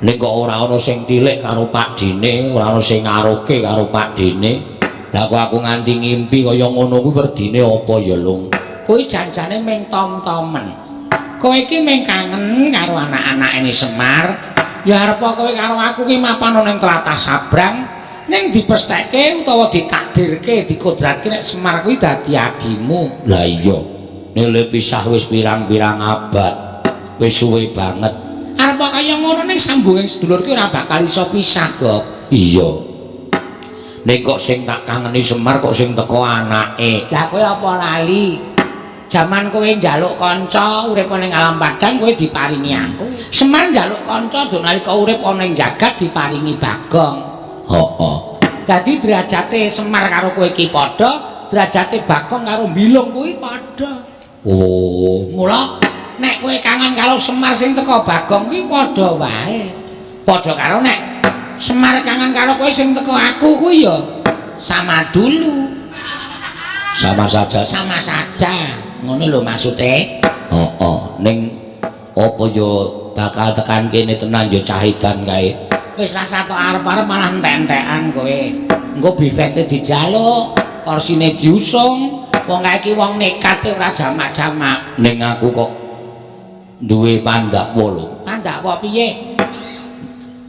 Ning kok ora ana sing tilik karo Pakdene, ora ana sing ngaruhke karo Pakdene. Lah kok aku nganti ngimpi kaya ngono kuwi werdine apa ya, Lung? Kuwi janjane ming tom-tomen. Kowe iki ming kangen karo anak-anake Semar. Ya arep kowe karo aku ki mapan ning tlatah Sabrang, ning dipestheke utawa ditakdirke, dikodratke nek Semar kuwi dadi adimu. Lah iya. Nile pisah wis pirang-pirang abad. Wis suwe banget. Arep kaya ngono ning sambunging sedulur ki ora bakal iso pisah, Gok. Iya. Ning kok sing tak kangeni Semar kok sing teko anake. Lah kowe apa lali? Jaman kowe njaluk kanca urip ning alam padang kowe diparingi aku. Semar njaluk kanca do nalika urip ana ing jagat diparingi Bagong. Heeh. Dadi derajate Semar karo kowe iki padha, derajate Bagong karo Bilung kuwi padha. Oh, mula nek kowe kangen karo Semar sing teko Bagong kuwi padha wae. Padha karo nek Semar kangen karo kowe sing teko aku kuwi ya sama dulu. Sama saja. Sama saja. Ngono lho maksude. Heeh, ning apa ya bakal tekan kene tenan ya cahidan kae. Wis rasa tok arep-arep malah entek-entekan kowe. Engko bifete dijaluk, korsine diusung. Wong kae iki wong nekat ora jamak-jamak. Ning aku kok duwe pandakwa lho. Pandakwa piye?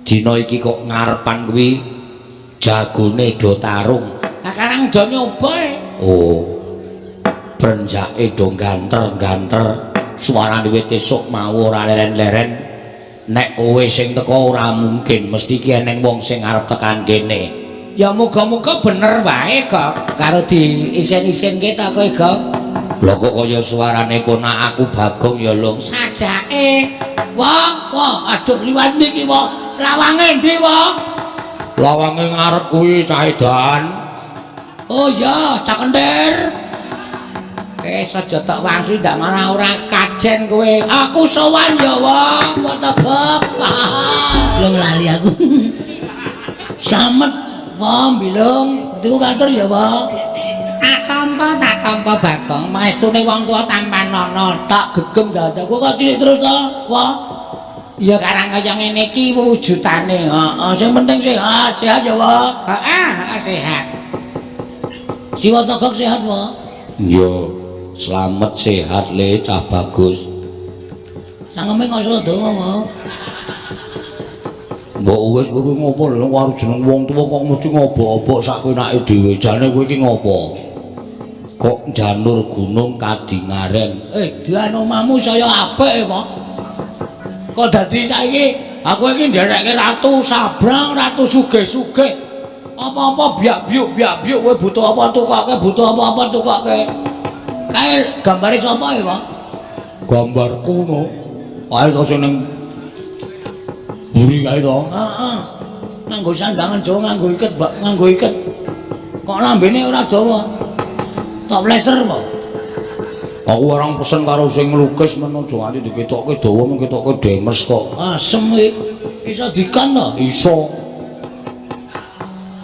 Dina iki kok ngarepan kuwi jagone do tarung. Lah karang do nyoba e. Oh. Brenjake do ganter-ganter, suarane wit esuk mau ora leren-leren. Nek kowe sing teko ora mungkin, mesti ki eneng wong sing arep tekan kene. Ya muga-muga bener wae, Gok. Karo diisen-isenke ta kowe, Gok. Lho kok kaya suarane ponak aku Bagong ya, Lung. Sajake. Wah, wah, aduh liwat niki, wah. Lawange ndi, wah? Lawange ngarep kuwi Caidan. Oh iya, Cak Kentir. Wis aja tok wangsi ndak malah ora kajen kowe. Aku sowan ya, wah, kok tebek. Lung lali aku. Slamet, wah, Bilung. Iku katur ya, wah. Tak tampa Bagong. Maestune wong tuwa tampan nono, tak gegem dadak. Kowe kok cilik terus to, wah. Ya karang kaya ngene iki wujudane. Heeh, sing penting sehat, sehat ya, wah. Heeh, sehat. Siwa Togok sehat, wah. Iya. Slamet sehat le cah bagus. Sangeme kok iso dawa wae. Mbok wis kowe ngopo lho karo jeneng wong tuwa kok mesti ngobok-obok sak penake dhewe. Jane kowe iki ngopo? Kok janur gunung kadingaren. Edan omahmu saya apik kok. Kok dadi saiki aku iki nderekke ratu sabrang, ratu sugih-sugih. Apa-apa biak-biuk biak-biuk kowe butuh apa tukoke, butuh apa-apa tukoke. Kae gambare sapa ya, Pak? Gambarku no. Kae to sing ning mburi kae to. Heeh. Nganggo sandangan Jawa, nganggo iket, Mbak, nganggo iket. Kok lambene ora dawa? Tok plester apa? Aku orang pesen karo sing nglukis men aja nganti diketokke dawa, mung ketokke demes kok. Asem iki. Iso dikon to? Iso.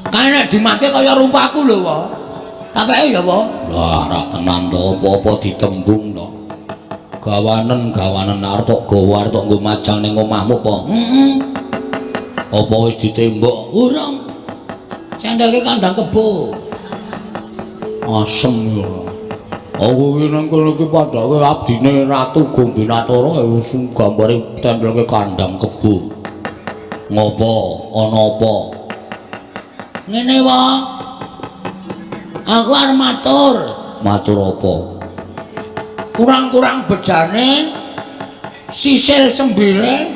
Kae nek dimate kaya rupaku lho, Pak. Tapeke ya, Pak? Lah, ora tenan to, apa-apa ditembung to. Gawanen, gawanen arep tok gawa arep tok nggo majang ning omahmu apa? Heeh. Apa wis ditembok? Urung. Sendelke kandang kebo. Asem ya. Aku iki nang kono iki padhae abdine Ratu Gombinatara wis gambare tendelke kandang kebo. Ngopo? Ana apa? Ngene wae. Aku arep matur. Matur apa? Kurang-kurang bejane sisil sembire,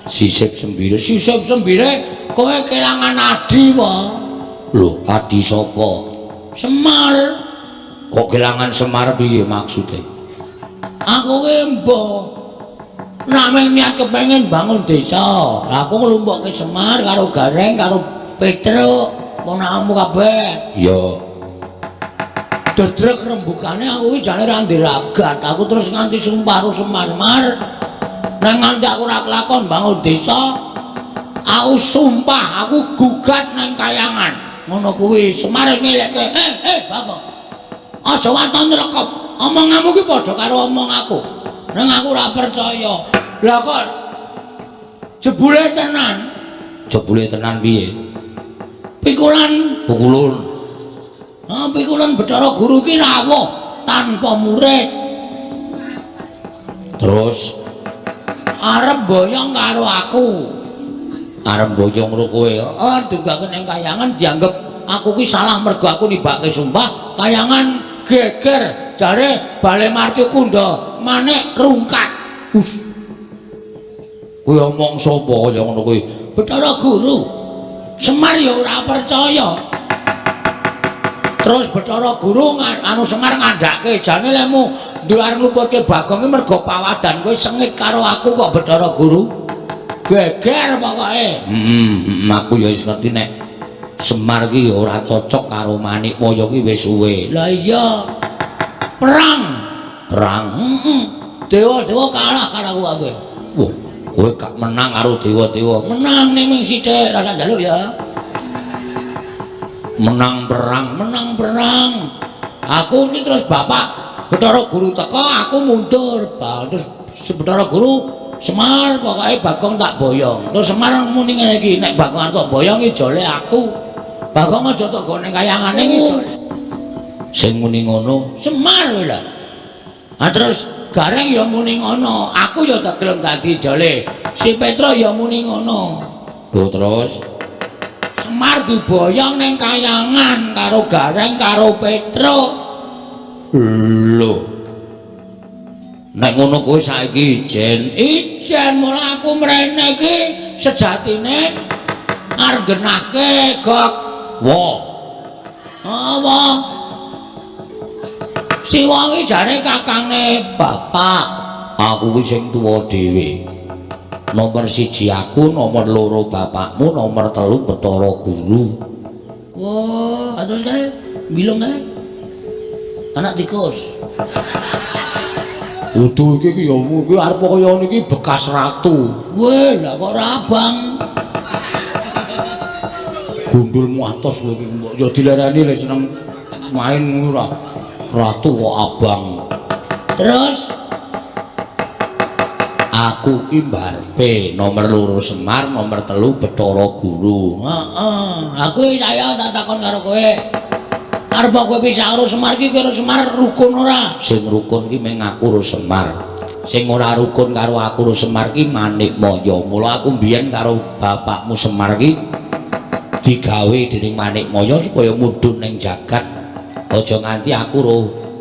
Sisip sembire. sisip sembire kowe kelangan adi wae. Lho, adi sapa? Semar. Kok kelangan Semar piye maksude? Aku ki mbah namung niat kepengin bangun desa. Aku nglumpukke Semar karo Gareng karo Petruk, ponakanmu kabeh. Ya. Dedrek rembugane aku ki jane ora ndiragat. Aku terus nganti sumpah karo Semar-mar. Nek nganti aku ora kelakon bangun desa, aku sumpah aku gugat nang kayangan. Ngono kuwi Semar wis ngelekke, Bagong. Aja waton nylekep. Omonganmu ki padha karo omong aku. Nang aku ora percaya. Lah kok jebule tenan. Jebule tenan piye? Pikulan Pukulun. Ah, pikulan Bathara Guru ki rawuh tanpa murid. Terus arep boyong karo aku. Arep boyong karo kowe. Heeh, dugake ning kayangan dianggep aku ki salah mergo aku nibake sumpah. Kayangan geger jare Bale Marti Kunda manik rungkat. Us. Kuwi omong sapa kaya ngono kuwi? Bathara Guru. Semar ya ora percaya. Terus Bathara Guru anu Semar ngandhake jane lemu duwe arep ngluputke Bagong ki mergo pawadan kowe sengit karo aku kok Bathara Guru. Geger pokoke. Heeh, aku ya wis ngerti nek Semar ki ya ora cocok karo Manikmaya ki wis suwe. Lah iya. Perang. Perang. Heeh. Dewa-dewa kalah karo aku kabeh. Wah, kowe gak menang karo dewa-dewa. Menang ning ming sithik, rasa njaluk ya. Menang perang, menang perang. Aku iki terus bapak Bathara Guru teko, aku mundur. Terus Bathara Guru Semar pokoke Bagong tak boyong. Terus Semar muni ngene iki, nek Bagong arep tak boyong ijole aku. Bagong aja tok gone kayangane ijole. Sing muni ngono Semar kowe lho. Ha terus Gareng ya muni ngono, aku ya tak gelem dadi ijole. Si Petro ya muni ngono. Lho terus Semar diboyong ning kayangan karo Gareng karo Petro. Lho. Nek ngono kowe saiki ijen, ijen mula aku mrene iki sejatine arep genahke gok. Wa. Apa? Siwa iki jare kakangne bapak. Aku ki sing tuwa dhewe. Nomor 1 aku, nomor 2 bapakmu, nomor 3 Bathara Guru. Wah, terus kae bilung kae. Anak tikus. Kudu iki ki ya iki arep kaya niki bekas ratu. Weh, lah kok ora abang. Gundulmu atos kowe iki mbok ya dilereni le seneng main ngono ora. Ratu kok abang. Terus aku ki mbarpe nomor 2 Semar, nomor 3 Bathara Guru. Heeh, aku saya tak takon karo kowe. Arep kowe pisah karo Semar iki karo Semar rukun ora? Sing rukun ki mung aku karo Semar. Sing ora rukun karo aku karo Semar ki Manikmaya. Mula aku mbiyen karo bapakmu Semar ki digawe dening Manikmaya supaya mudhun ning jagat. Aja nganti aku karo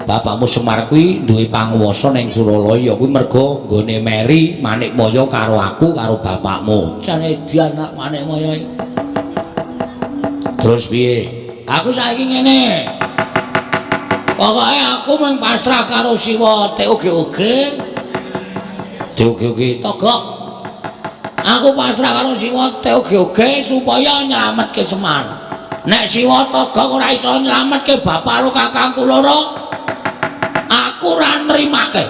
bapakmu Semar kuwi duwe panguwasa ning Suralaya kuwi merga nggone meri Manikmaya karo aku karo bapakmu. Jane dianak Manikmaya iki. Terus piye? Aku saiki ngene. Pokoke aku mung pasrah karo Siwa TOGOG. TOGOG Togok. Aku pasrah karo Siwa TOGOG supaya nyelametke Semar. Nek Siwa Togok ora iso nyelametke bapak karo kakangku loro, aku ora nrimake.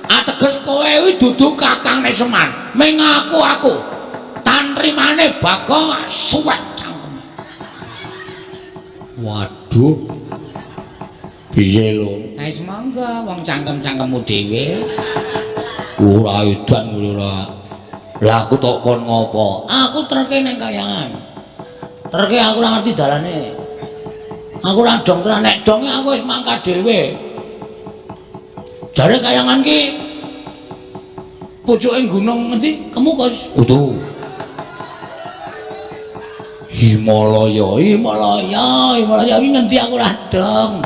Ateges kowe kuwi dudu kakangne Semar. Ming aku. Tantrimane Bagong suwek cangkeme. Waduh. Piye lho? Wis monggo wong cangkem-cangkemmu dhewe. Ora edan ora. Lah aku tok kon ngopo? Aku terke ning kayangan. Terke aku ora ngerti dalane. Aku ora dong, nek dong aku wis mangkat dhewe. Jare kayangan ki pucuke gunung ngendi? Kemukus. Utuh. Himalaya, Himalaya, Himalaya iki ngendi aku ora dong.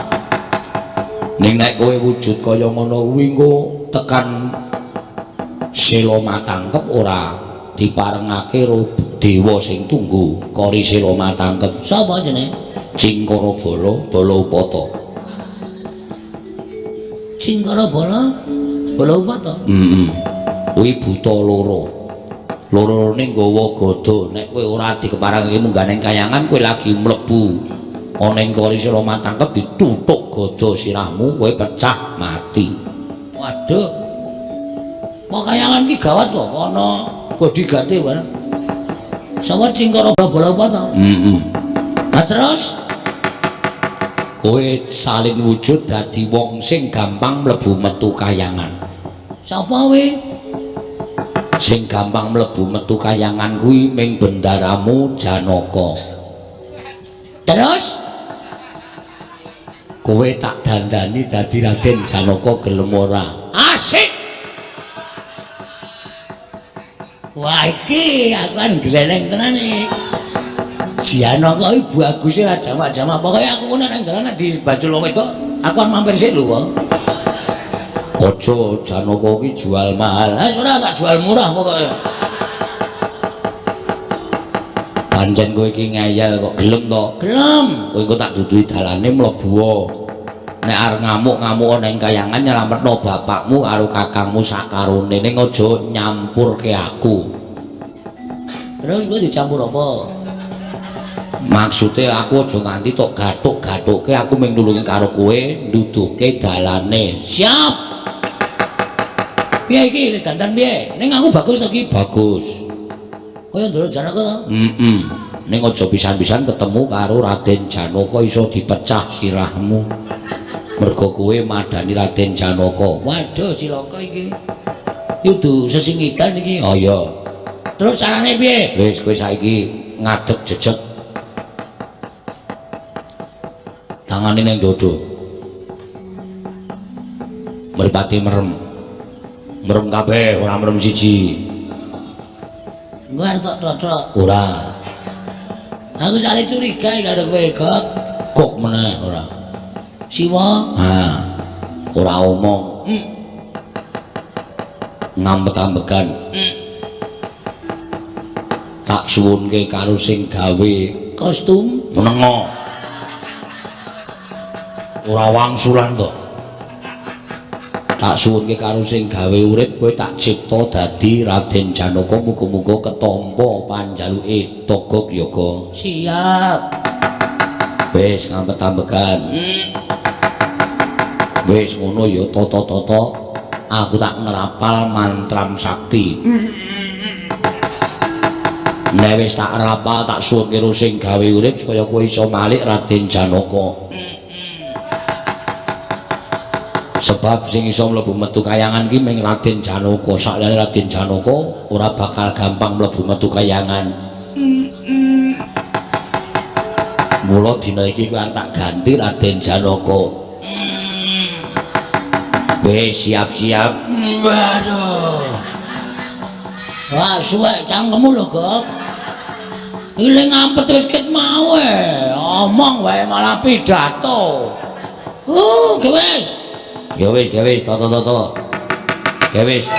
Ning nek kowe wujud kaya ngono kuwi engko tekan Sela Matangkep ora diparengake karo dewa sing tunggu kori Sela Matangkep. Sapa jenenge? Cingkara Bala, Bala Upata. Cingkara Bala, Bala Upata. Heeh. Kuwi buta loro. Loro-lorone nggawa gada. Nek kowe ora dikeparengake munggah ning kayangan kowe lagi mlebu ana ing kori Sela Matangkep dituthuk gada sirahmu kowe pecah mati. Waduh. Kok kayangan ki gawat kok ana bodyguarde bareng. Sapa Cingkara Bala Upata? Heeh. Lah terus kowe salin wujud dadi wong sing gampang mlebu metu kayangan. Sapa kowe? Sing gampang mlebu metu kayangan kuwi ming bendaramu Janaka. Terus kowe tak dandani dadi Raden Janaka gelem ora? Asik. Wah iki aku kan gleneng tenan iki. Janaka iki baguse ra jamak-jamak. Pokoke aku ngono nang dalan nek dibajul wong wedok, aku kan mampir sik lho, Pak. Aja Janaka iki jual mahal. Lah ora tak jual murah pokoke. Pancen kowe iki ngeyel kok gelem to? Gelem. Kowe engko tak duduhi dalane mlebu. Nek arep ngamuk-ngamuk ning kayangan nyelametno bapakmu karo kakangmu sakarone ning aja nyampurke aku. Terus kowe dicampur apa? Maksude aku aja nganti tok gathuk-gathukke, aku mung nulungi karo kowe nduduhke dalane. Siap. Piye iki dandan piye? Ning aku bagus to iki? Bagus. Kaya Ndara Janaka to? Heeh. Ning aja pisan-pisan ketemu karo Raden Janaka iso dipecah sirahmu. Mergo kowe madani Raden Janaka. Waduh cilaka iki. Kudu sesingidan iki. Oh iya. Terus carane piye? Wis kowe saiki ngadeg jejeg. Tangane ning dodo. Mripate merem. Merem kabeh, ora merem siji. Engko arep tok totok. Ora. Aku sale curiga karo kowe, Gok. Kok meneh ora. Siwa. Ha. Ora omong. Ngambek-ambekan. Tak suwunke karo sing gawe kostum menengo. Ora wangsulan to. Tak suwunke karo sing gawe urip kowe tak cipta dadi Raden Janaka muga-muga ketampa panjaluke Togok Yoga. Siap. Wis ngambek-ambekan. Wis ngono ya tata-tata aku tak ngrapal mantram sakti. Nek wis tak rapal tak suwunke karo sing gawe urip supaya kowe iso malik Raden Janaka. Sebab sing iso mlebu metu kayangan ki ming Raden Janaka. Sakliyane Raden Janaka ora bakal gampang mlebu metu kayangan. Mula dina iki kowe arep tak ganti Raden Janaka. Wis siap-siap. Waduh. Wah, suwek cangkemmu lho, Gok. Iling ampet wis ket mau e. Omong wae malah pidato. Oh, ge wis. Ya wis, ge wis, toto-toto. Ge wis.